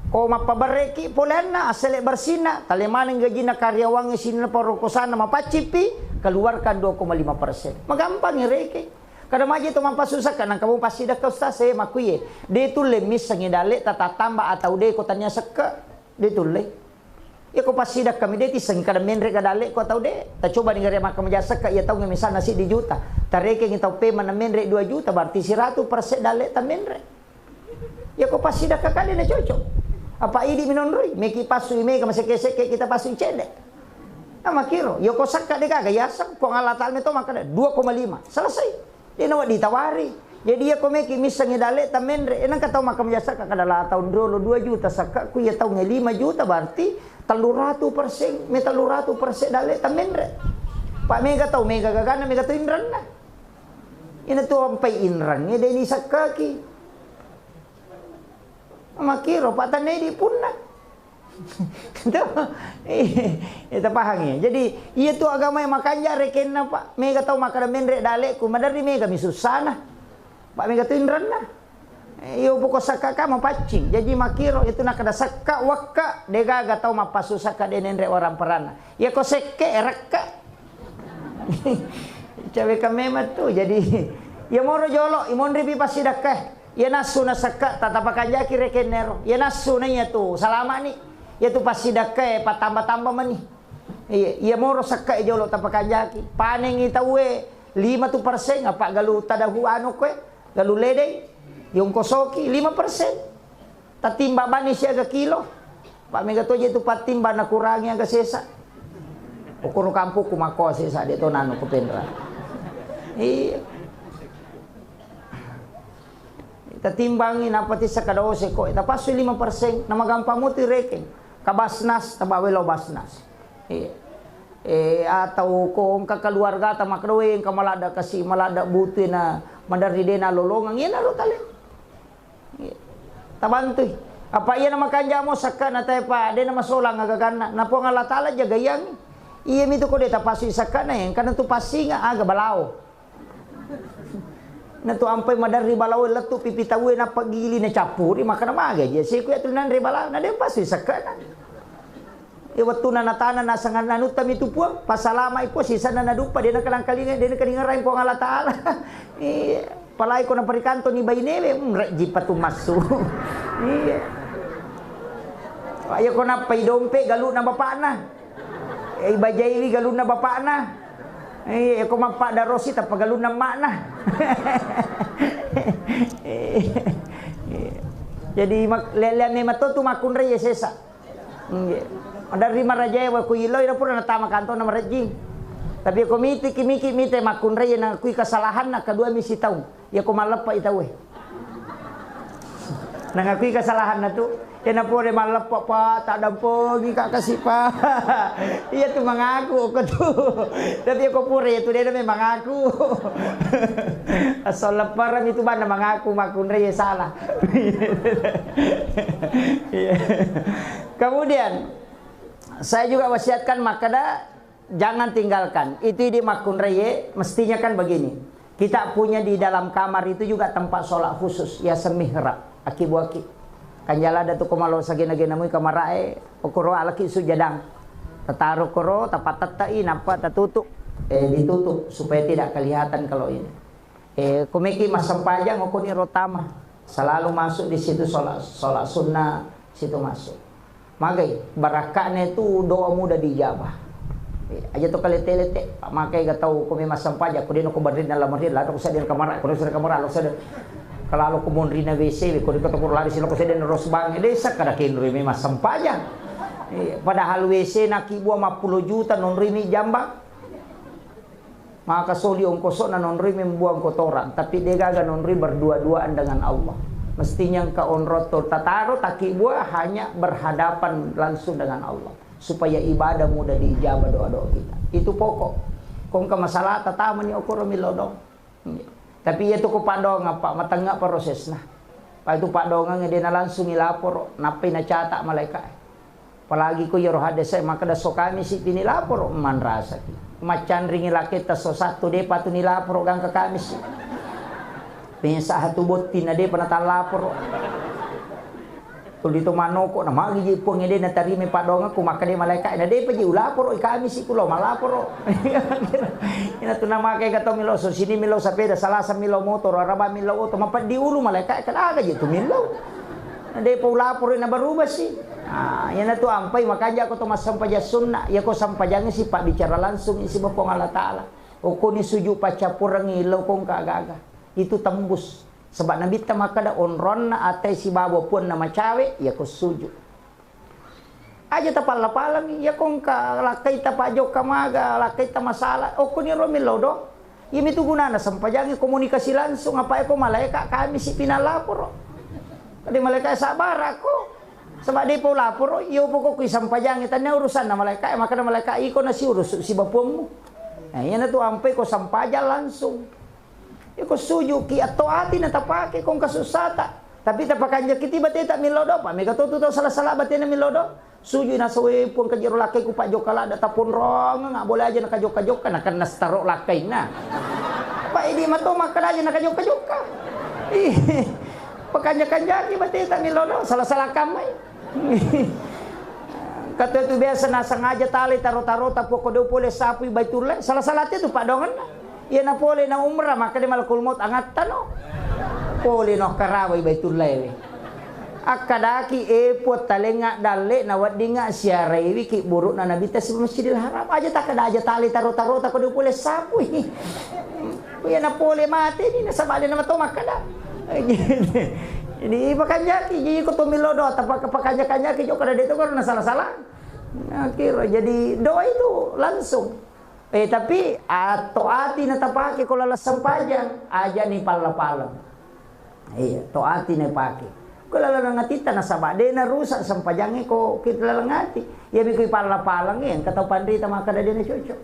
Ko mappabarreki poleanna, assele bersina, tale maneng gajina karyawangnge sinna parokosana mapaccippi, keluarkan dua koma lima persen. Magampang reke. Kada maji to mappassu sekka nang kamu passidakka ustaz e makkuye. De tulle missengi dalle tatattamba atau de ko tania sekka. De tulle. Iya ko passidakka mi de tissengi kada menre ga dalle ko atau de. Tacoba ni gare makkamaja sekka iya taungnge misalna siddi juta. Tarekengi tau pemana menre dua juta berarti siratu persen dalle ta menre. Iya ko passidakka kade na cocok. Apa idi minonroi, meki passu i mega masekke-sekke kita passu i cedde. Nah, makiro, iya ko sekka de gaga yaseng, Puang Allah Ta'ala meto makkada dua koma lima. Selesai. De nawa ditawari. Jadi iya ko meki missengi dalle ta menre, enang ka tau makkamaja sekka kada la taung riolo dua juta sekka, ku iya taungnge lima juta berarti telluratu persen, me telluratu persen dalle ta menre. Pa mega tau mega gagana mega to inranna. Ina tu ampai inrangnge de ni sekkaki. Makiro, patennai di punna. Tuh, iya, tapahang ya. Jadi, iya tu agama yang makanja rekenna, Pak. Mega tau makkada menre dalekku, maderri mega mi sussana. Pak, mega tu inranna. Eh, iyo poko sakka ka mapaccing. Jadi makiro itu nakkada sakka wakka, degaga tau mappasu sakka de nenre warang peranna. Iya ko sekke, rekka. Cawe ka memang tu. Jadi, iya moro jolo, imonri pi passidakka. Iya nassu na sekka, tatapakanjaki rekennero. Iya nassu na iya tu, salama'ni. Iya tu passidakkae, patamba-tamba mani. Iya, iya moro sekka jolo tapakanjaki. Panengi tauwe, lima tu persen, apa galu tadahu anu koe, galu ledei. Yongkosoki, lima persen. Tatimba bani siaga kilo. Pak mega toje tu patimba nakurangi aga sesa. Ukuru kampukku makko sesa de to nanu kupenra. Iya. Tatimbangi nappa tissa kada ose ko, tapassu lima persen, namagampang mutu rekeng. Ka Basnas, tabawa lao Basnas. Iya. Eh, atau ko engka keluarga ta makroe engka maladda kasi, maladda butu na maderri de na lolongeng, iya naro tale. Iya. Tabantui. Apa iya na makanja mo sakka na tae pa, de na masolang agaganna. Na Puang Allah Taala jagaiangi. Iya mitu ko de tapassu sakka na, engka na tu passinga aga balao. Natu ampai maderri balaoe lettu pipi tauwe nappa gili nacappuri, makkana maga je siku ya tu nanre balaoe, na de passu sakkana. E wettuna natana nasanga nanutta mitu Puang, pasalamai Puang, sisanna naduppa, de nakalangkalinga, de nakalingarai Puang Allah Taala. Iya, palai ko naparikantoni bainewe, mm, rejji patu massu. Iya. Ayo ko nappai dompe galuna bapakna. Eh, ibajaiwi galunna bapakna. Eh, ko mappada rosi tappa galunna emakna. Eh, eh. Jadi mak-, lele-, memang to tu makkunrai ya sesa. Nggih. Dari marajae wa ku iloi na pura natama kantona marejjing. Tapi ko miti ki miki mite makkunrai na kui kesalahan na kedua misi taung. Iya ko malleppa i tauwe. Nangakui kesalahanna tu, iya na pura malleppa, Pak, taddampengi ka kasi, Pak. Iya tu mangaku ko tu. Tapi iya ko pura iya tu de na memang mangaku. Asal lepparami tu banna mangaku makkunrai salah. Iya. Kemudian saya juga wasiatkan makkada Jangan tinggalkan. Itu idi makkunraie, mestinya kan begini. Kita punya di dalam kamar itu juga tempat sholat khusus, ya semihrab, aki-buaki. Kanjala ada tu ko malo sagena-gena mui kamarae, okoro alaki sujadang. Tataro koro, tapatettai, nappa tatutup. Eh, ditutup supaya tidak kelihatan kalau ini. Eh, komeki massempajang, okoni rotama. Selalu masuk di situ sholat, sholat sunnah, situ masuk. Magai, barakka'na itu doa mudah diijabah. Eh, aja to kalete-lete, makai ga tau ko memang sampaja, ko deno ko barrinna la marri, lalo ko sedden kamara, ko sedden kamara, lalo sedden. Kalalo ko monrina W C, ko deno ko lari silo ko sedden rosbang, desa kada kenroi memang sampaja. Eh, padahal W C na kibua mappulo juta nonroi mi jambang. Maka soli ongkosokna nonroi membuang kotoran, tapi degaga nonroi berdua-duaan dengan Allah. Mestinya engka onrong to tataro takibbua hanya berhadapan langsung dengan Allah, supaya ibadah mudah diijabah doa-doa kita. Itu pokok. Ko engka masalah tatamani okoro milodong. Tapi iya tu ko padongang, Pak, matengnga prosesna. Pak, itu padongang de na langsung ilaporo, nappai nacatak malaika. Apalagi ko iyaro haddese makkeda so Kamisi pi nilaporo, manrasaki. Maccanringi laketta so Sattu, depa tu nilaporo gangka Kamisi. Penyesahat tu botting na depa natallaporo. Tuli to manoko na magi je Puang ede natarima padongengku, makkeda malaika na depa je ulaporo i Kamisi kulo malaporo. Ina tu namake gato milo so sini milo sapeda, Salasa milo motor, Araba milo oto, mapeddi ulu malaika kada aga je tu milo. Na depa ulaporo na berubah si. Ah, iyanatu ampai makanja ko to massempajang sunna, iya ko sempajangnge sipabbicara langsung isi ba Puang Allah Taala. Okoni suju paccappurengngi lao ko engka aga-aga. Itu tembus. Sebab Nabitta makkeda onronna atai sibawa puanna macawe, iya ko suju. Aja tapalla-pallangngi, iya ko engka lakkaita pajokka maga, lakkaita masalah, okkoniro millau do. Iyamitu gunana sempajangnge komunikasi langsung, apa eko malaika Kamisi pi nalaporo. Tadi malaika sabbarakko. Saba depa ulaporo, iyo pokokku isampajangnge, tannia urusanna malaika, makkeda malaika iko nasiurus sibapuammu. Nah, iyanatu ampai ko sampajang langsung. Iko sujuki atto ati na tapake ko engka sussata. Tapi tapakanjaki ti bateta millau do, pa mega to tu tau sala-sala batena millau do. Sujui nasawe Puang kajiro lakkaiku pajokka ladda taponrongeng, boleh aja nakajokka-jokka, nakenna setaro lakkainna. Pa idi mato makkeda aja nakajokka-jokka. Ih, pakanja-kanjaki bateta millau do, sala-sala kammai. Kata tu biasa nasengaja talai taro-taro tapoko do pole sapui Baitullah, sala-sala te tu padongenna. Iya na pole na umrah, makkeda malakul maut angattano. Pole no karawai Baitullah we. Akkadaki, "E Puang, talengnga dalle na weddingnga siaraiwi ki burukna Nabitta sibawa Masjidil Haram." Aja takkeda aja tali taro-taro tako de pole sapui. Iya na pole mate ni nasaba de na mato makkeda. Jadi pakanjaki, jadi ko to milo doa tapaka-, pakanja-kanjaki jokka de to karena salah-salah. Nah, kira jadi doa itu langsung. Eh, tapi atto ati na tapake ko laleng sempajang, aja ni palla-paleng. Iya, to ati na pake. Ko laleng atitta nasaba de na rusak sempajangnge ko kita laleng ati. Iya mi ko ipalla-paleng, iya, engka tau panrita makkeda de na cocok.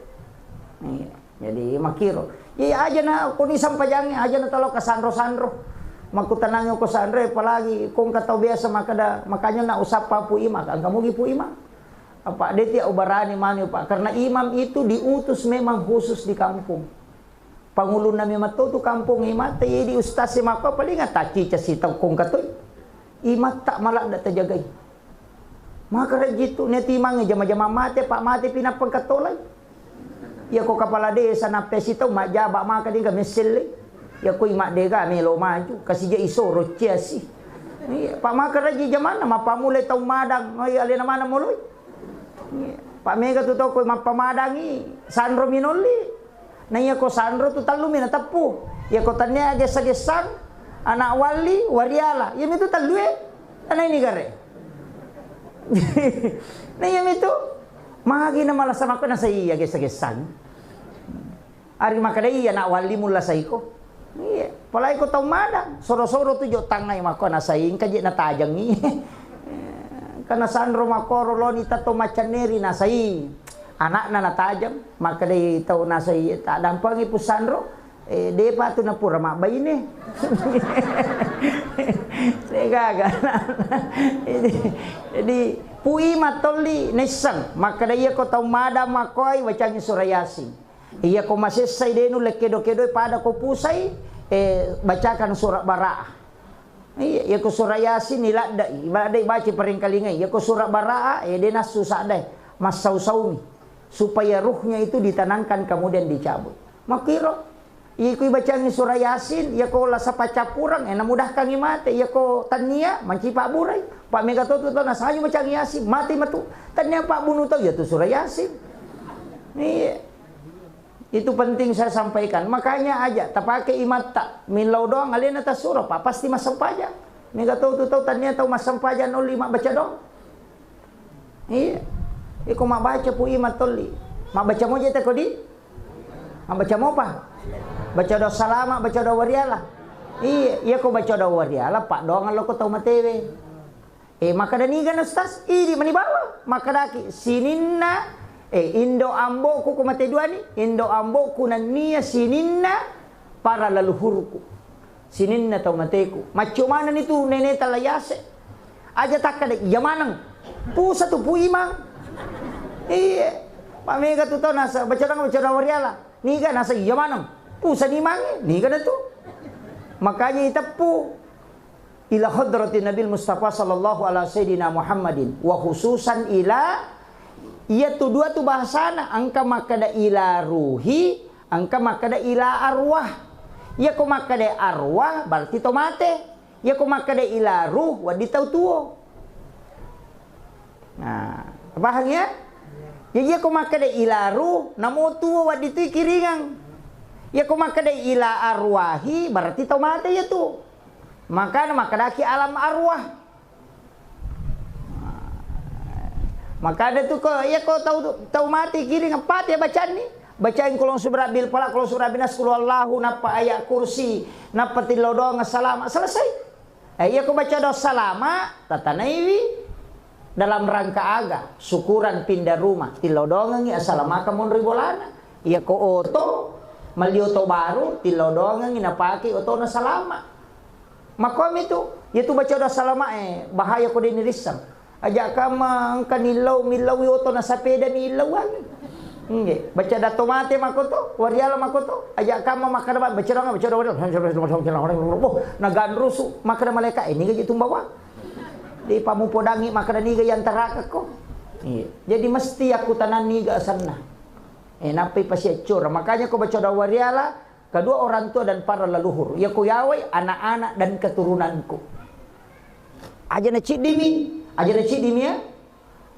Iya, jadi makiro. Iya, aja na ko ni sempajangnge, aja na talo ka sanro-sanro. Makkutanangi ko sanro, apalagi ko engka tau biasa makkeda, makanya na usappa Pu Imam, engka mugi Pu Imam. Apa, de tiak ubarani manu, Pak, karena imam itu diutus memang khusus di kampung. Pangulunna memang to tu kampung imatta, iya di ustaz e makko paling taccica sitau kongka toi. Imatta maladda tajagai. Maka rejjitu ne timangnge jama-jama mate, Pak, mate pi nappa engka tolai. Iya ko kepala desa nappa sitau majjaba maka dega messelle. Iya ko imaddega melo maju, kasija isoro ciasi. Iya, Pak, maka rejji jamanna mappamulai tau madang, oh, iya, alena maneng moloi. Iya. Pak, mega tu toko mappamadangi, sanro minolli. Na iya ko sanro tu tellu mi nateppu. Iya ko tannia gessa-gessang, anak walli, wariala. Iya mi tu tellu e. Ana ini gare. Na iya mi tu. Magi na malasa makko na sai iya gessa-gessang. Ari makkeda iya anak walli mulla saiko. Iya, apalagi ko tau madang, soro-soro tu jo tangngai makko nasai engka je natajengi. Karena sanro makkoro loni tatto maccanneri nasai. Anakna natajeng, makkedai tau nasai, "Taddampengi Pu Sanro, eh, depa tu napura mabbaine." Degaga. Jadi, jadi Pu Imam tolli naisseng, makkeda iya ko tau madang makkoi wacangi surah Yasin. Iya ko masessai de nulle kedo-kedoi pada ko pusai, eh, bacakan surat Bara'ah. Iya, iyako surah Yasin iladdai, iladdai baca paringkalingai. Iyako surah Bara'ah, eh, de nassu sadai. Massau-saumi. Supaya ruhnya itu ditenangkan kemudian dicabut. Makkiro, iko ibacangi surah Yasin, iyako lasa paccappureng, eh, namudahkangi mate. Iyako tannia, manci pabburai. Pak mega to tu tau nasaju bacangi Yasin, mate matu. Tannia pabbunuh tau, ya tu surah Yasin. Iya. Itu penting saya sampaikan. Makanya aja tapake imatta. Millau doang alena tasuro, Pak, pasti massempajang. Mega tau tu tau tannia tau massempajang nolli mabbaca doang. Iya. Iko mabbaca pu imat tolli. Mabbaca moja te kodi? Mabbaca mopa? Baca doa salama, baca doa wariala. Iya, iya ko baca doa wariala, Pak, doang lo ko tau matewe. Eh, makkeda niga na, Ustaz? Idi mani bawang. Makkedaki, sininna, eh, indo ambo'ku ko mate duani, indo ambo'ku nennia sininna para leluhurku. Sininna tau mateku. Maccio manenni tu nene tala yase. Aja takkeda, iya maneng. Pusa tu pu imang. Iya. Pamega tu tau nasa, baca doang, baca doang wariala. Niga nasa, iya maneng. Pusa ni mange, niga na tu. Makanya iteppu. Ila hadratin Nabil Mustafa sallallahu ala sayyidina Muhammadin, wa khususan ila, iya tu dua tu bahasana, engka makkeda ila ruhi, engka makkeda ila arwah. Iya ko makkeda arwah berarti to mate. Iya ko makkeda ila ruh, wedding tau tuo. Nah, pahang ya? Jadi iya ko makkeda ila ruh, namo tuo wedding tu kiringang. Iya ko makkeda ila arwahi, berarti tau mate iya tu. Makana makkedaki alam arwah. Makana tu ko, iya ko tau, tau mate kiring, apa te bacanni? Bacain kulong subrabbil falaq, kulong subrabbil nas, kulhu Allahu, nappa ayat kursi, nappa tillau doang salama, selesai. Eh, iya ko baca doang salama, tatanaiwi dalam rangka aga, syukuran pindah rumah, tillau doangengi assalamakang monri bolana. Iya ko oto, melli oto baru, tillau doangengi napake otona salama. Makomi tu, iya tu baca doa salama e, bahaya ko deni risseng. Aja kamma engka nillau, millaui oto na sapeda millauangi. Nggih, baca dato mate makoto, wariala makoto. Aja kamma makkeda baca doa, baca doa, baca doa. Boh, naganrusu, makkeda malaika, eh, niga ji tumbawa. Di pamupodangi makkeda niga yantaraka ko. Iya. Jadi mesti aku tanang niga asenna. Eh, nappai pasiaccora. Makanya ko baca doa wariala, kedua orang tua dan para leluhur. Iya ko yawai anak-anak dan keturunanku. Aja na ciddimi, aja na ciddimi ya.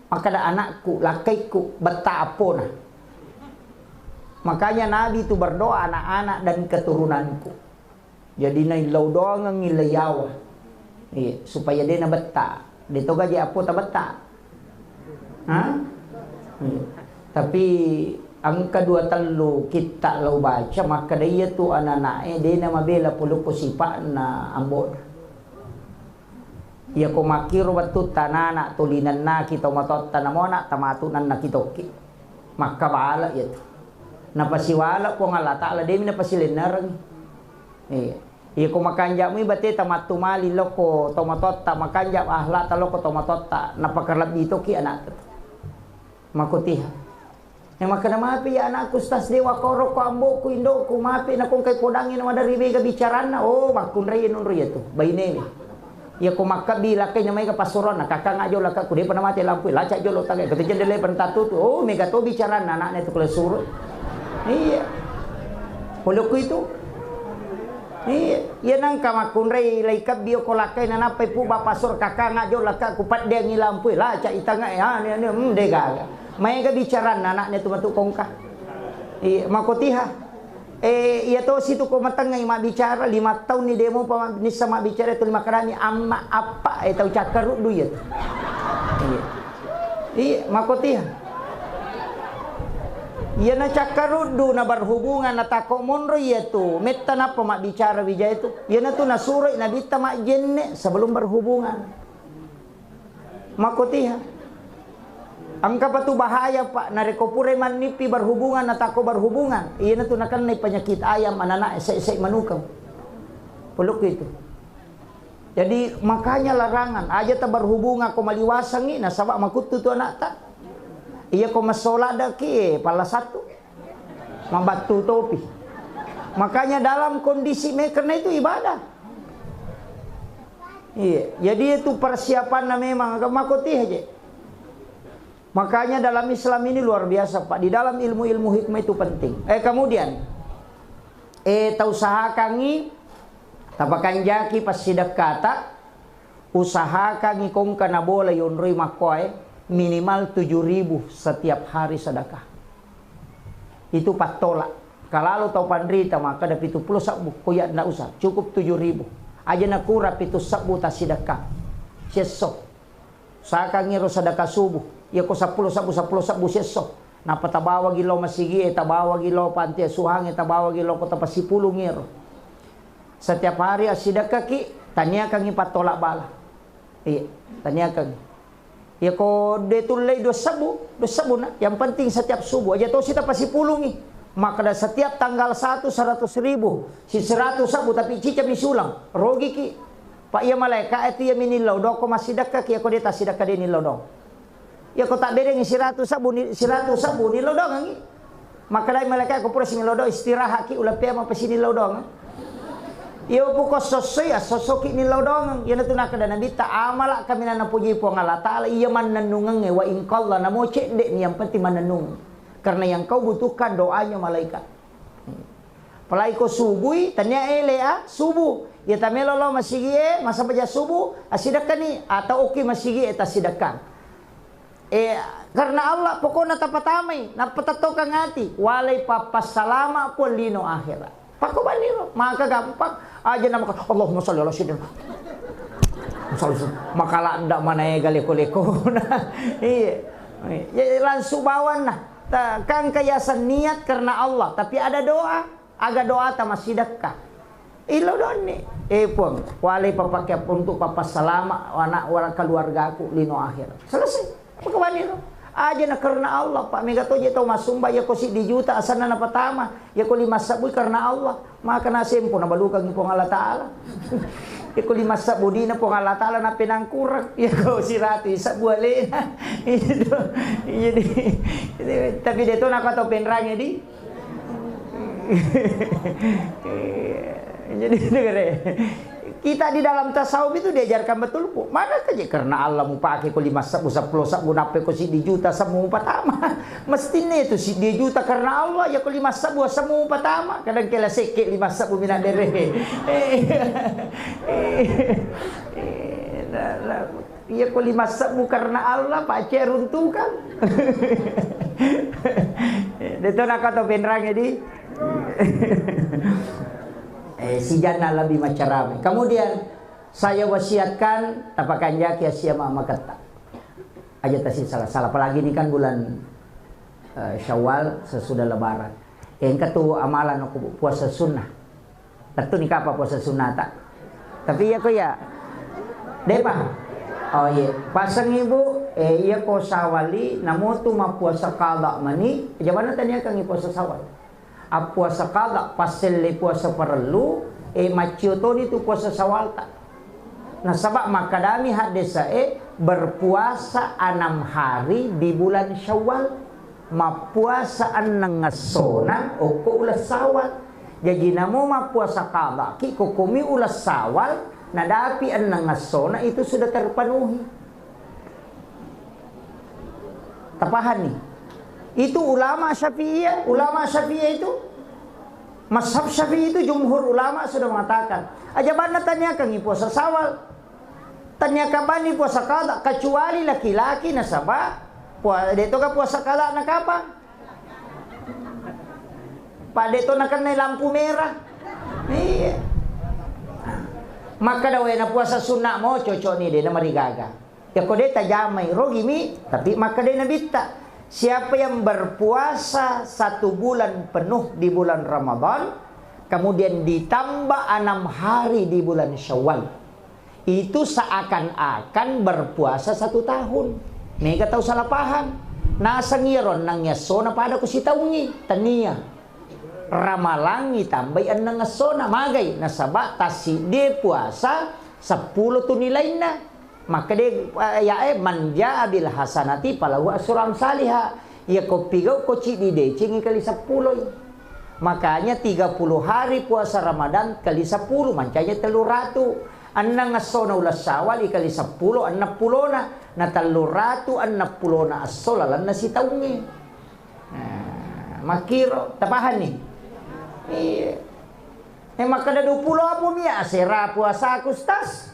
Makkeda anakku, lakkaiku, betta appona. Makanya Nabi itu berdoa anak-anak dan keturunanku. Jadi naillau doangeng illayawa. Iya, supaya de nabetta. De toga je appota betta. Ha? Iya. Tapi engka dua tellu kitta lau baca, makkeda iya tu anak-anak e de namabela pulukku sipa'na ambo'na. Iya ko makkiro wettutta anak-anak tulinennaki tomatoatta namona tamatu nannaki tokki. Makkabala iya tu. Napasiwala Puang Allah Ta'ala demi napasilennereng. Iya. Iya ko makanja mui bateta mattumali lokko tomatoatta, makanja akhlakta lokko tomatoatta, napakalebbi tokki anakta. Makotiha. Yang makkeda mapi ya anakku Ustaz, dewa korokko amboku indoku mapi nakongkai podangi na maderri mega bicaranna. Oh, makkunrai nunru iya tu. Bainewe. Iya ko makkabbi lakkai na maega passuroanna, kakang ajo lakakku, depa namate lampu, lacak jolo tagai, kata jendela pentattu tu. Oh, mega to bicaranna anaknya tu kalau suruh. Iya. Polokku itu. Iya, iya nangka makkunrai lai kabbi ko lakkai na nappai pu bapa sur kakang ajo lakakku paddeangi lampu, lacak itangai, ane ane, hmm, de gaga. Maega bicaranna anaknya tu matu kongka. Iya, makotiha. Eh, iya tosi tu ko matengngai mabbicara, lima taunni demo pa nissa mabbicara tu lima karani, amma, appa, eh, tau cakkaruddu iya tu. Iya. Iya, makotiha. Iya na cakkaruddu na berhubungan na tako monro iya tu, metta nappa mabbicara wijaya tu. Iya na tu nasuroi nabitta majjenne sebelum berhubungan. Makotiha. Engka pa tu bahaya, Pak, narekko purai mannippi berhubungan, natakko berhubungan, iyanatu nakennai penyakit ayam, anana'e, sai-sai manukeng. Polokku itu. Jadi, makanya larangan, aja taberhubungan ko maliwasangngi, nasaba makuttu tu anakta. Iya ko massola daki, eh, pala satu. Mabattu topi. Makanya dalam kondisi me-, karena itu ibadah. Iya, jadi itu persiapanna memang, makotiha je. Makanya dalam Islam ini luar biasa, Pak. Di dalam ilmu-ilmu hikmah itu penting. Eh, kemudian, eh, tausahakangi, tapakanjaki passidekkata, usahakangi kongka nabola yonroi makkoe, minimal tujuh ribu setiap hari sedekah. Itu pattolak. Kalalo tau panrita makkeda pitu pulo sebbu, ko iya ndak usah, cukup tujuh ribu. Aja nakura pitu sebbu tassidekka. Siesso. Usahakangi ro sedekah subuh. Iya ko seppulo sebbu, seppulo sebbu siesso. Nappa tabawagi lao masigie, tabawagi lao panti asuhange, tabawagi lao kota pasipulung ero. Setiap hari assidekkaki, taniakangi pattolak bala. Iya, taniakangi. Iya ko de tullei dua sebbu, dua sebbu na. Yang penting setiap subuh aja tosi tapasipulungi. Makkeda setiap tanggal satu seratus ribu, si seratus sebbu tapi cicami sulang, rogiki. Pak iya malaika itu iya minillau doko massidekka ki, iya ko de tassidekka de nillau dong. Iya ko tabberengi siratu sebbu ni, siratu sebbu nillau dongangi. Makkedai malaika, ko pura simillau dong, istirahat ki, ulapea mapasi nillau dong. Iya puko sossoi, assosso ki nillau dong. Iya natu nakkeda Nabitta, amala kaminang napuji Puang Allah Ta'ala, iya mannennungengnge wa in qalla, namo cedde ni, yang penting mannennungeng. Karena yang kau butuhkan doanya malaikat. Apalagi ko subui, tania ele a, subuh. Iya tamelo lo masigi e, masa baja subuh, asidekka ni, atau oki masigi e, tasidekka. Eh, karena Allah, pokokna tapatamai, nappa tattokang ati, walai pappassalama Puang lino akhirat. Pakko baniro, maka gampang. Aja nama, Allahumma sholli ala sayyidina. Sholli, maka ladda manaega leko-lekona. Iya. Ya, langsung bawanna. Ta-, kan kiasang niat karena Allah, tapi ada doa. Aga doata massidekka. Illau donni. Eh, Puang, walai papake untuk papassalama anak wala keluargaku lino akhir. Selesai. Apa kawani tu? Aja na karena Allah, Pak. Mega toje tau massumba, iya ko siddi juta asanna napatama. Iya ko lima sebbu karena Allah. Maka nasempo nabalukangi Puang Allah Ta'ala. Iya ko lima sebbu dina Puang Allah Ta'ala napenangkurang. Iya ko siratu sebbu alena. Iya do. Iya di. Tapi de to nako tau penrange di. Jadi, dengar ya. Kita di dalam tasawuf itu diajarkan betul, Bu. Mana kerja karena Allah mau pakai ko lima sebbu, sepuluh sebbu, nape ko siddi juta semua patama. Mestinya itu siddi juta karena Allah, ya ko lima sebbu semua patama. Kadang kela seke lima sebbu mina dere. Eh, eh, eh, nah, nah. Iya ko lima sebbu karena Allah, pace runtukan. De to nako tau penrange di. Eh, sijanna lebih macarame. Kemudian saya wasiatkan tapakanjaki asia ma-, maketta. Aja tasi salah-salah. Apalagi ini kan bulan, eh, Syawal sesudah Lebaran. Engka tu amalan ko puasa sunnah. Tettuni kapa puasa sunnata. Tapi iya ko iya. Depa. Oh iya. Pasang ibu, eh, iya ko sawali, namotu mappuasa qada mani, jamanna taniakangi puasa sawal. Appuasa qada, passelle puasa parellu, eh, maccio toni tu puasa sawalta. Nasaba makkadami haddesae, berpuasa enam hari di bulan Syawal. Mappuasa enneng essona okko uleng Sawal. Jaji namo mappuasa qadaki, kokkomi uleng Sawal, nadapi enneng essona itu sudah terpenuhi. Tapahanni? Itu ulama Syafi'iyah, ulama Syafi'iyah itu, mazhab Syafi'i itu jumhur ulama sudah mengatakan, aja banna taniakangi puasa Sawal. Tania kabani puasa qada, kecuali laki-laki nasaba pua-, de to ga puasa qada na kapang? Pak, de to nakennai lampu merah. Iya. Makkeda wae na puasa sunna mo cocok ni, de na marigaga. Ya ko de tajamai, rogimi, tapi makkeda Nabitta, siapa yang berpuasa satu bulan penuh di bulan Ramadan, kemudian ditambah enam hari di bulan Syawal, itu seakan-akan berpuasa satu tahun. Mega tau salah paham. Naseng iyaro enneng essona pada ko sitaungngi. Tania. Ramalangngi tambai enneng essona. Magai? Nasaba tassiddie puasa seppulo tu nilainna. Makkeda, eh, ya, eh, man jaa bil hasanati falahu asru amsaliha. Iya ko pigau ko ciddi decengi kali seppuloi. Makanya tiga puluh hari puasa Ramadan kali sepuluh, mancanya tellu ratu. Enneng essona uleng Syawal, ikali seppulo, enneng pulona, na tellu ratu enneng pulona esso lalenna sitaungnge. Nah, makkiro, tapahanni? Iya. Eh, makkeda dua puluh apa mi asera puasaku, Ustaz?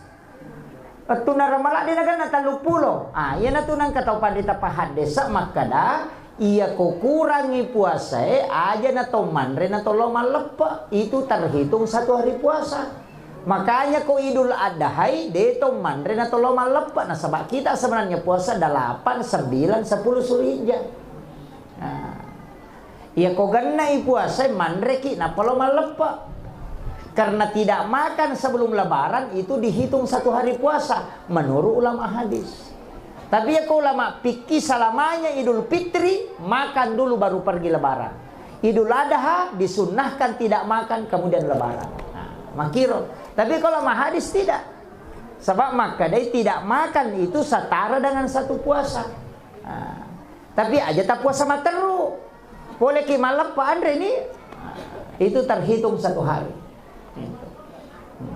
Wettunna Ramalang de naganna tellu puluh. Ah, iyanatu nengka tau panrita pahaddesa makkeda, iya ko kurangi puasae, aja na to manre na to lao malleppe, itu terhitung satu hari puasa. Makanya ko Idul Adhai de to manre na to lao malleppe, nasaba kita sebenarnya puasa delapan, sembilan, sepuluh Zulhijjah. Nah, iya ko gennai puasa, manreki nappa lao malleppe. Karena tidak makan sebelum Lebaran itu dihitung satu hari puasa menurut ulama hadis. Tapi iya ko ulama fikih, selamanya Idul Fitri makan dulu baru pergi Lebaran. Idul Adha disunnahkan tidak makan kemudian Lebaran. Nah, makkiro. Tapi kalau ulama hadis tidak. Sebab makkedai tidak makan itu setara dengan satu puasa. Nah, tapi aja tak puasa matteru. Boleh ki malleppe anreni, itu terhitung satu hari.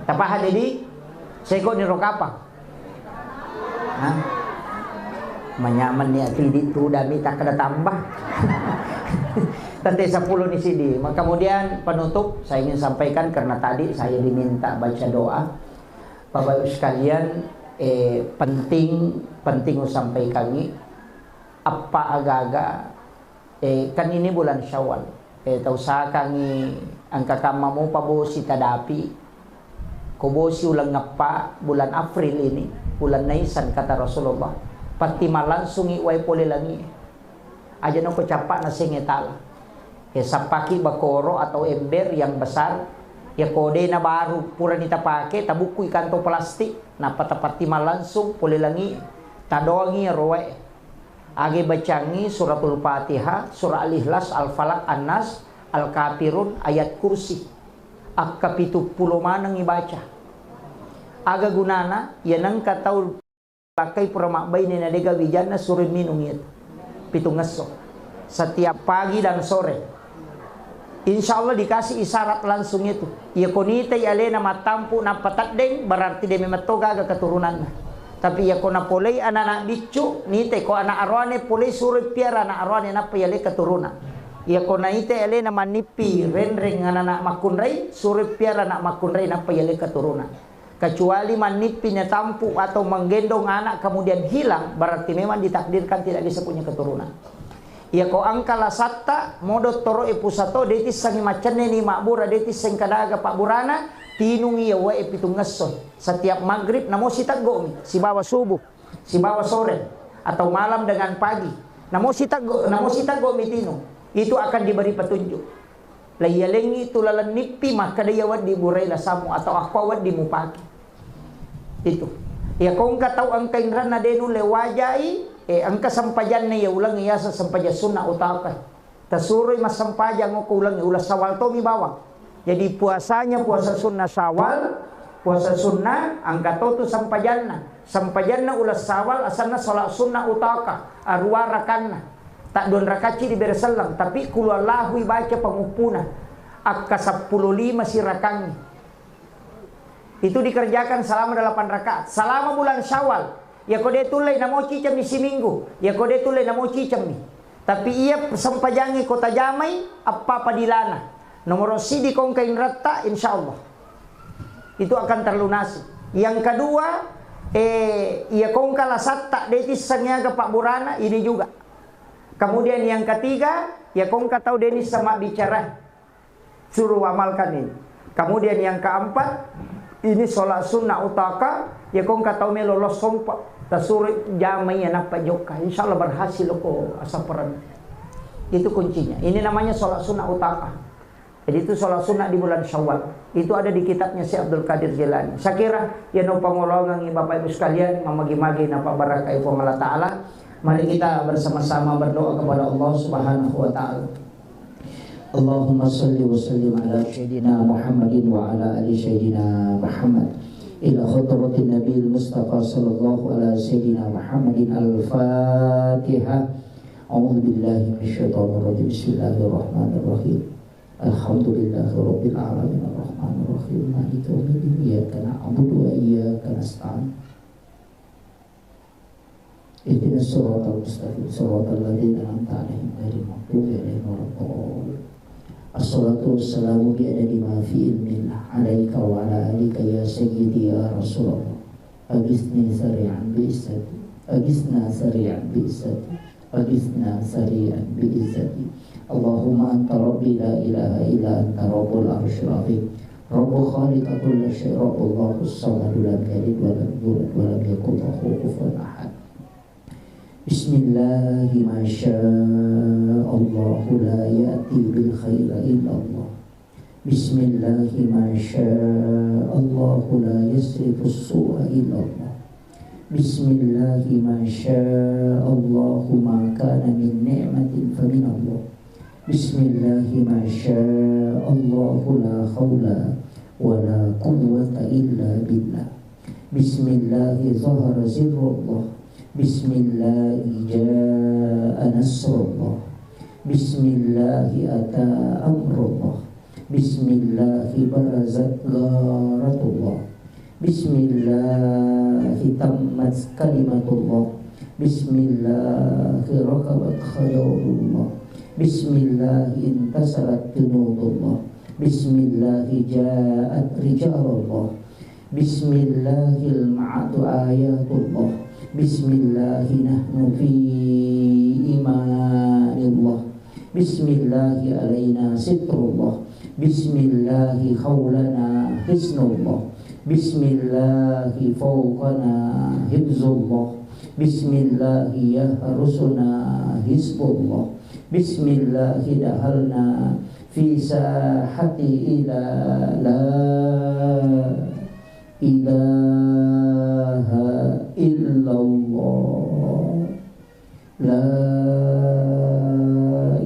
Tapaha jadi seko ni ro kapang. Hah? Manyaman ni ati di tu dami tak ada tambah. Tante sepuluh ni sidi. Kemudian penutup saya ingin sampaikan karena tadi saya diminta baca doa. Bapak Ibu sekalian, eh, penting penting usampaikan ni apa aga-aga Eh, kan ini bulan Syawal. Eh, tausahakangngi engka kamma mopa bosi tadapi. Ko bosi uleng eppa bulan April ini, bulan Naisan, kata Rasulullah. Patti malangsungi wae pole langi. Aja noko cappa'na senge tala. Eh, sappaki bakoro atau ember yang besar. Ya kodena baru purani tapake, tabukkui kantong plastik, nappa tapatti malangsung pole langi. Tadoangi ro wae. Age bacangngi Suratul Fatihah, Surah Al-Ikhlas, Al-Falaq, An-Nas, Al-Kafirun, Ayat Kursi. Akka pitu pulo maneng ibaca. Aga gunana? Iya nengka tau lakkai pura mabbaine na dega wijanna suroi minung iyatu. Pitungngesso. Setiap pagi dan sore. Insya Allah dikasih isyarat langsung itu. Iya ko nitai alena mattampu nappa teddeng, berarti de memang to gaga keturunanna. Tapi iya ko napolei anak-anak biccu, nitai ko anak aroane polei suroi piara anak aroane nappa yale keturunan. Iya ko naitai alena mannippi renreng anak-anak makkunrai, suroi piara anak makkunrai nappa yale keturunan. Kecuali mannippi natampu atau menggendong anak kemudian hilang, berarti memang ditakdirkan tidak bisa punya keturunan. Iya ko engka lasatta, modo toro e pusato, de tissengi maccenne ni mabbura, de tisseng kadaga pabburana, tinungi iya wae pitungngesso. Setiap maghrib namo siteggo mi, sibawa subuh, sibawa sore, atau malam dengan pagi. Namo siteggo, namo siteggo mi tinung. Itu akan diberi petunjuk. Laiyalengngi tu laleng nippi makkeda iya wedding burai lasammu atau akko wedding mupake. Itu. Iya ko engka tau engka inranna de nulle wajai, eh, engka sempajanna iya uleng yaseng sempajang sunna utaka. Tasuroi massempajang okko uleng, uleng Syawal tomi bawang. Jadi puasanya puasa sunna Syawal, puasa sunna, engka to tu sempajanna. Sempajanna uleng Syawal asenna salat sunna utaka, arua rakanna. Tadduang rakacci dibere selleng, tapi kulu Allahu ibaca panguppuna. Akka seppulo lima sirakangngi. Itu dikerjakan selama delapan rakaat. Selama bulan Syawal, iya ko de tullei namo cicemmi siminggu, iya ko de tullei namo cicemmi. Tapi iya sempajangngi ko tajamai, eppa padilana. Nomoro sidi ko engka inretta, insya Allah. Itu akan terlunasi. Yang kedua, eh, iya ko engka lasatta de tissengi aga pabburana, ini juga. Kemudian yang ketiga, iya ko engka tau de nisseng mabbicara. Suruh amalkan ini. Kemudian yang keempat, ini sholat sunnah utaka, iya ko engka tau melo lo sompa, tasuro jamai iya nappa jokka. Insya Allah berhasil ko asaperan. Itu kuncinya. Ini namanya sholat sunnah utaka. Jadi itu sholat sunnah di bulan Syawal. Itu ada di kitabnya Syekh Abdul Qadir Jailani. Saya kira, iya no pangolongangi Bapak Ibu sekalian, mamagi-magi nappa barakai Puang Allah Ta'ala. Mari kita bersama-sama berdoa kepada Allah Subhanahu wa Ta'ala. Allahumma salli wa sallim ala Sayyidina Muhammadin wa ala ali Sayyidina Muhammad. Ila hadratin Nabil Mustafa sallallahu ala Sayyidina Muhammadin al-Fatihah. A'udzu billahi minasyaitonir rajim. Bismillahirrahmanirrahim. Alhamdulillahirabbil alamin, arrahmanirrahim, maliki yaumiddin, iyyaka na'budu wa iyyaka nasta'in. Ihdinas siratal mustaqim, siratal ladzina an'amta 'alaihim ghairil maghdubi 'alaihim waladdallin. Assalatu wassalamu bi adadi ma fi ilmillah 'alaika wa 'ala alika ya sayyidi ya Rasulullah. Aghitsni sari'an bi izzati. Aghitsna sari'an bi izzati. Aghitsna sari'an bi izzati. Allahumma anta rabbi la ilaha illa anta rabbul arsyil azim. Rabbu khalaqa kulla syai', Rabbullahu samadu lam yalid wa lam yulad wa lam yakul lahu kufuwan ahad. Bismillahi ma sya Allahu la ya'ti bil khairi illa Allah. Bismillahi ma sya Allahu la yasrifu su'a illa Allah. Bismillahi ma sya Allahu ma kana min ni'matin fa min Allah. Bismillahi ma sya Allahu la haula wa la quwwata illa billah. Bismillahi zahara sirrullah. Bismillahi jaa nasrullah. Bismillahi ata amrullah. Bismillahi barazat gharatullah. Bismillahi tammat kalimatullah. Bismillahi rakabat khayalullah. Bismillahi intasarat junudullah. Bismillahi ja'at rijalullah. Bismillahil ma'atu ayatullah. Bismillahi nahnu fi imanillah. Bismillahi alaina sitrullah. Bismillahi haulana hisnullah. Bismillahi fawqana hifzullah. Bismillahi yahrusuna hizbullah. Bismillahi dahalna fi sahati ila la ilaha illallah. La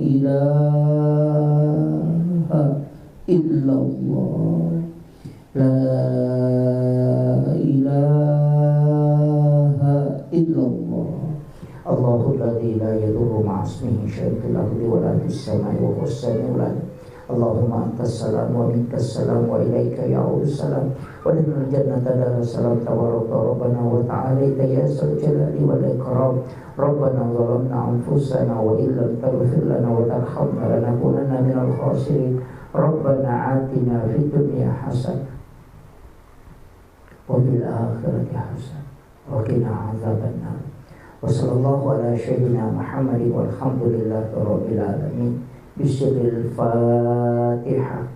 ilaha illallah. La ilaha illallah. Allahul ladzi la yadurru ma'asmihi syai'un fil ardi wa la fis sama'i wa huwas sami'ul alim. Allahumma antas salam wa minkas salam wa ilaika ya'udus salam. Wa adkhilnal jannata daras salam tabarakta rabbana wa ta'alaita ya dzal jalali wal ikram. Rabbana zalamna anfusana wa illam taghfir lana wa tarhamna lanakunanna minal khasirin. Rabbana atina fid dunya hasanah wa fil akhirati hasanah wa qina adzabannar. Wa sallallahu ala sayyidina Muhammadin walhamdulillahi rabbil alamin. Bisirril Fatihah.